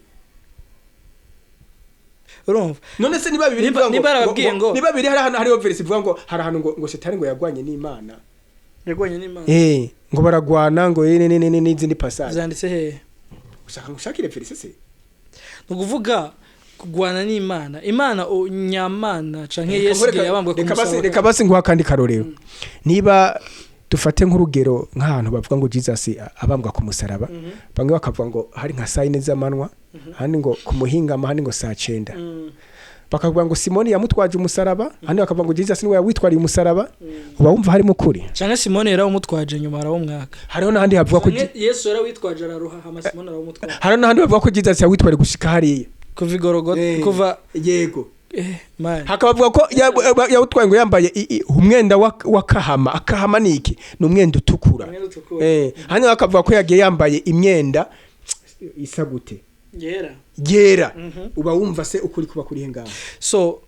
Urumva? None se niba bibiri ivuga ngo Niba yarababwiye niba bibiri hari ahantu hariho verse ivuga ngo hari ahantu ngo Shetani ngo yagwanye n'Imana. Yagwanye n'Imana. Ngo baragwana, ngo ne n'izindi passage. Vyanditse hehe? Ushaka ngo ushakire verse se? Ni ukuvuga kugwana n'Imana, Imana nyamana canke Yesu igihe yabambwe ku Reka basi musaraba. Reka basi nguha akandi karorero. Niba dufate nk'urugero nk'ahantu bavuga ngo Jesus abambwa ku musaraba, bamwe bakavuga ngo hari nka saa 4 z'amanwa, ahandi ngo ku muhingamo, ahandi ngo saa 9. Bakavuga ngo Simoni yamutwaje umusaraba, ahandi bakavuga ngo Jesus niwe yawitwariye umusaraba. Uba wumva harimo ukuri? Canke Simoni yarawumutwaje, nyuma arawumwaka. Hariho n'ahandi havuga ko Canke Yesu yarawitwaje araruha, hama Simoni arawumutwaje. Hariho n'ahandi bavuga ko Jesus yawitwariye gushika hariya. Kuva igorogota, kuva Yego. Man. Hakaba bavuga ko yawutwaye ngo yambaye umwenda wa kahama. Akahama ni iki? Ni umwenda utukura. Umwenda utukura. Hanyuma bakavuga ko yagiye yambaye imyenda isa gute? Yera. Yera. Uba wumva se ukuri kuba kuri he ngaho? So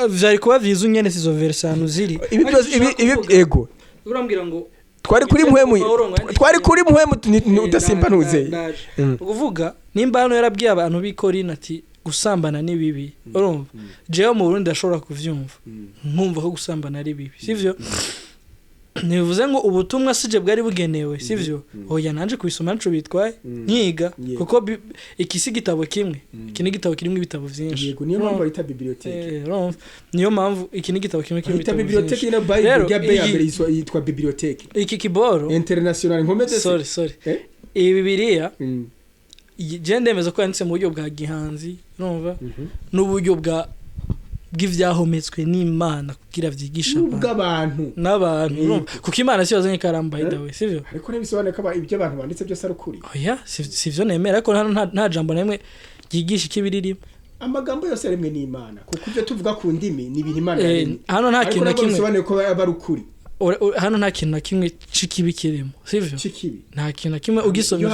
vyari kuba vyiza unyene izo verse ahantu ziri. Ibi byose ibi, ego. Urambwira ngo Twari kuri Ibyo Mpwemu. Pawulo ngo yandikiye- Twari kuri Mpwemu udasimba ntuzeye. Ndaje. Ukuvuga nimba hano yarabwiye abantu b'i Korinto ati gusambana ni bibi, urumva, jewe mu Burundi ndashobora kuvyumva, nkumva ko gusambana ari bibi, sivyo? Ntibivuze ngo ubutumwa sije bwari bugenewe, sivyo? Oya, nanje kubisoma nco bitwaye nkiga, kuko iki si igitabo kimwe, iki ni igitabo kirimo ibitabo vyinshi. Yego, niyo mpamvu bayita bibliothèque. Urumva, niyo mpamvu iki ni igitabo kimwe kirimo Bayita ibitabo bibliothèque vyinshi. ino Bible Rero, ya B ya mbere iyi- yitwa bibliothèque iki kiboro international. Nkomeze se? Sorry, sorry. Eh? Iyi Bibiliya, je ndemeza ko yanditse mu buryo bwa gihanzi, urumva, n'uburyo bw'ivyahometswe n'Imana kugira vyigisha abantu. N'ubw'abantu. N'abantu, urumva, kuko Imana si yazanye ikaramu, by the way, sivyo? Ariko ntibisobanuye ko ibyo abantu banditse byose ari ukuri. Oya, sivyo nemera, ariko hano nta jambo na rimwe ryigisha ikibi ririmo. Amagambo yose yaremwe n'Imana, kuko ibyo tuvuga ku ndimi ni ibintu Imana yaremye. Hano nta Ariko kintu na ntabwo kimwe bisobanuye ko aba ari ukuri. Hano nta kintu na kimwe c'ikibi kirimo, sivyo? C'ikibi. Nta kintu na kimwe ugisomye.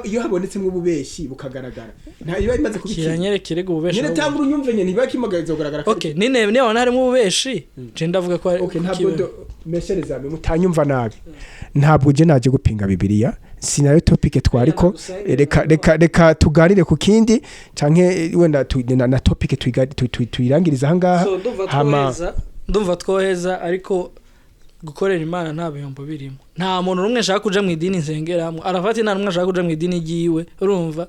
Iyo habonetsemo ububeshi bukagaragara, nta iyo imaze kuba ikibi. Kiranyerekere ububeshi Nyine ahubwo. tanga urunyumve nyine, ntibiba kimagaye kugaragara ko Okay, nine niba harimo ububeshi, je ndavuga ko ari Okay, ntabwo kibe. Meshereza mutanyumva nabi, ntabwo je naje gupinga Bibiliya, sinayo topic twariko. Reka tuganire ku kindi canke wenda na topic tuyirangiriza aha ngaha. So ndumva twoheza, ariko gukorera Imana nta bihombo birimo. Nta muntu n'umwe ashaka kuja mu idini nsengeramo arafata, nta n'umwe ashaka kuja mu idini ryiwe, urumva,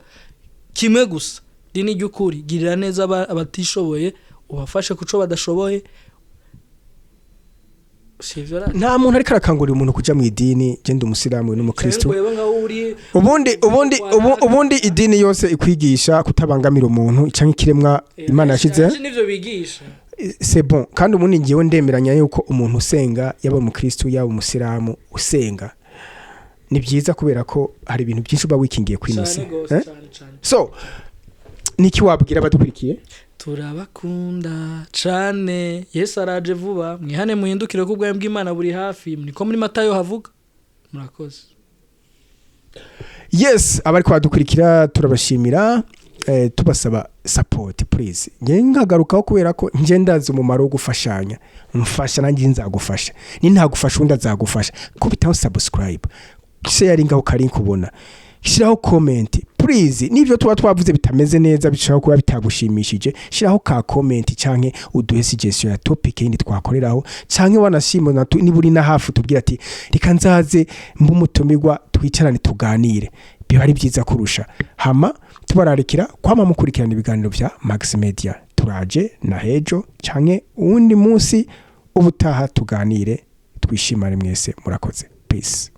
kimwe gusa, idini ry'ukuri. Girira neza abatishoboye, ubafashe kuco badashoboye, sivyo ra? Nta muntu ariko arakangurira umuntu kuja mu idini. Je ndi umusilamu n'umukristo. Wewe ngaho uri Ubundi idini yose ikwigisha kutabangamira umuntu canke ikiremwa Imana yashize. Nivyo bigisha. C'est bon. Kandi ubundi ngewe ndemeranya yuko umuntu usenga, yaba umukristo yaba umusilamu, usenga ni byiza, kubera ko hari ibintu byinshi uba wikingiye kuri ino si. Cyane gose. Eh? Cyane cyane. So niki wabwira abadukurikiye? Turabakunda cane. Yesu araje vuba, mwihane muhindukire ko ubwami bw'Imana buri hafi, niko muri Matayo havuga. Murakoze. Yes, abari kwadukurikira turabashimira, tubasaba support please. Nge nkagarukaho kubera ko nje ndazi umumaro wo gufashanya. Mfasha nanjye nzagufasha, ni ntagufasha undi azagufasha. Kubitaho subscribe, share ngaho kari kubona, shiraho comment please. Nivyo tuba twavuze bitameze neza, bishobora kuba bitagushimishije, shiraho ka comment canke uduhe suggestion ya topic yindi twakoreraho, canke wanashima niba uri na hafi tubwira ati reka nzaze mbumutumirwa, twicarane tuganire, biba ari byiza kurusha. Hama tubararikira kwama mukurikirana ibiganiro vya Max Media. Turaje na hejo canke uwundi munsi ubutaha, tuganire twishimane mwese. Murakoze, peace.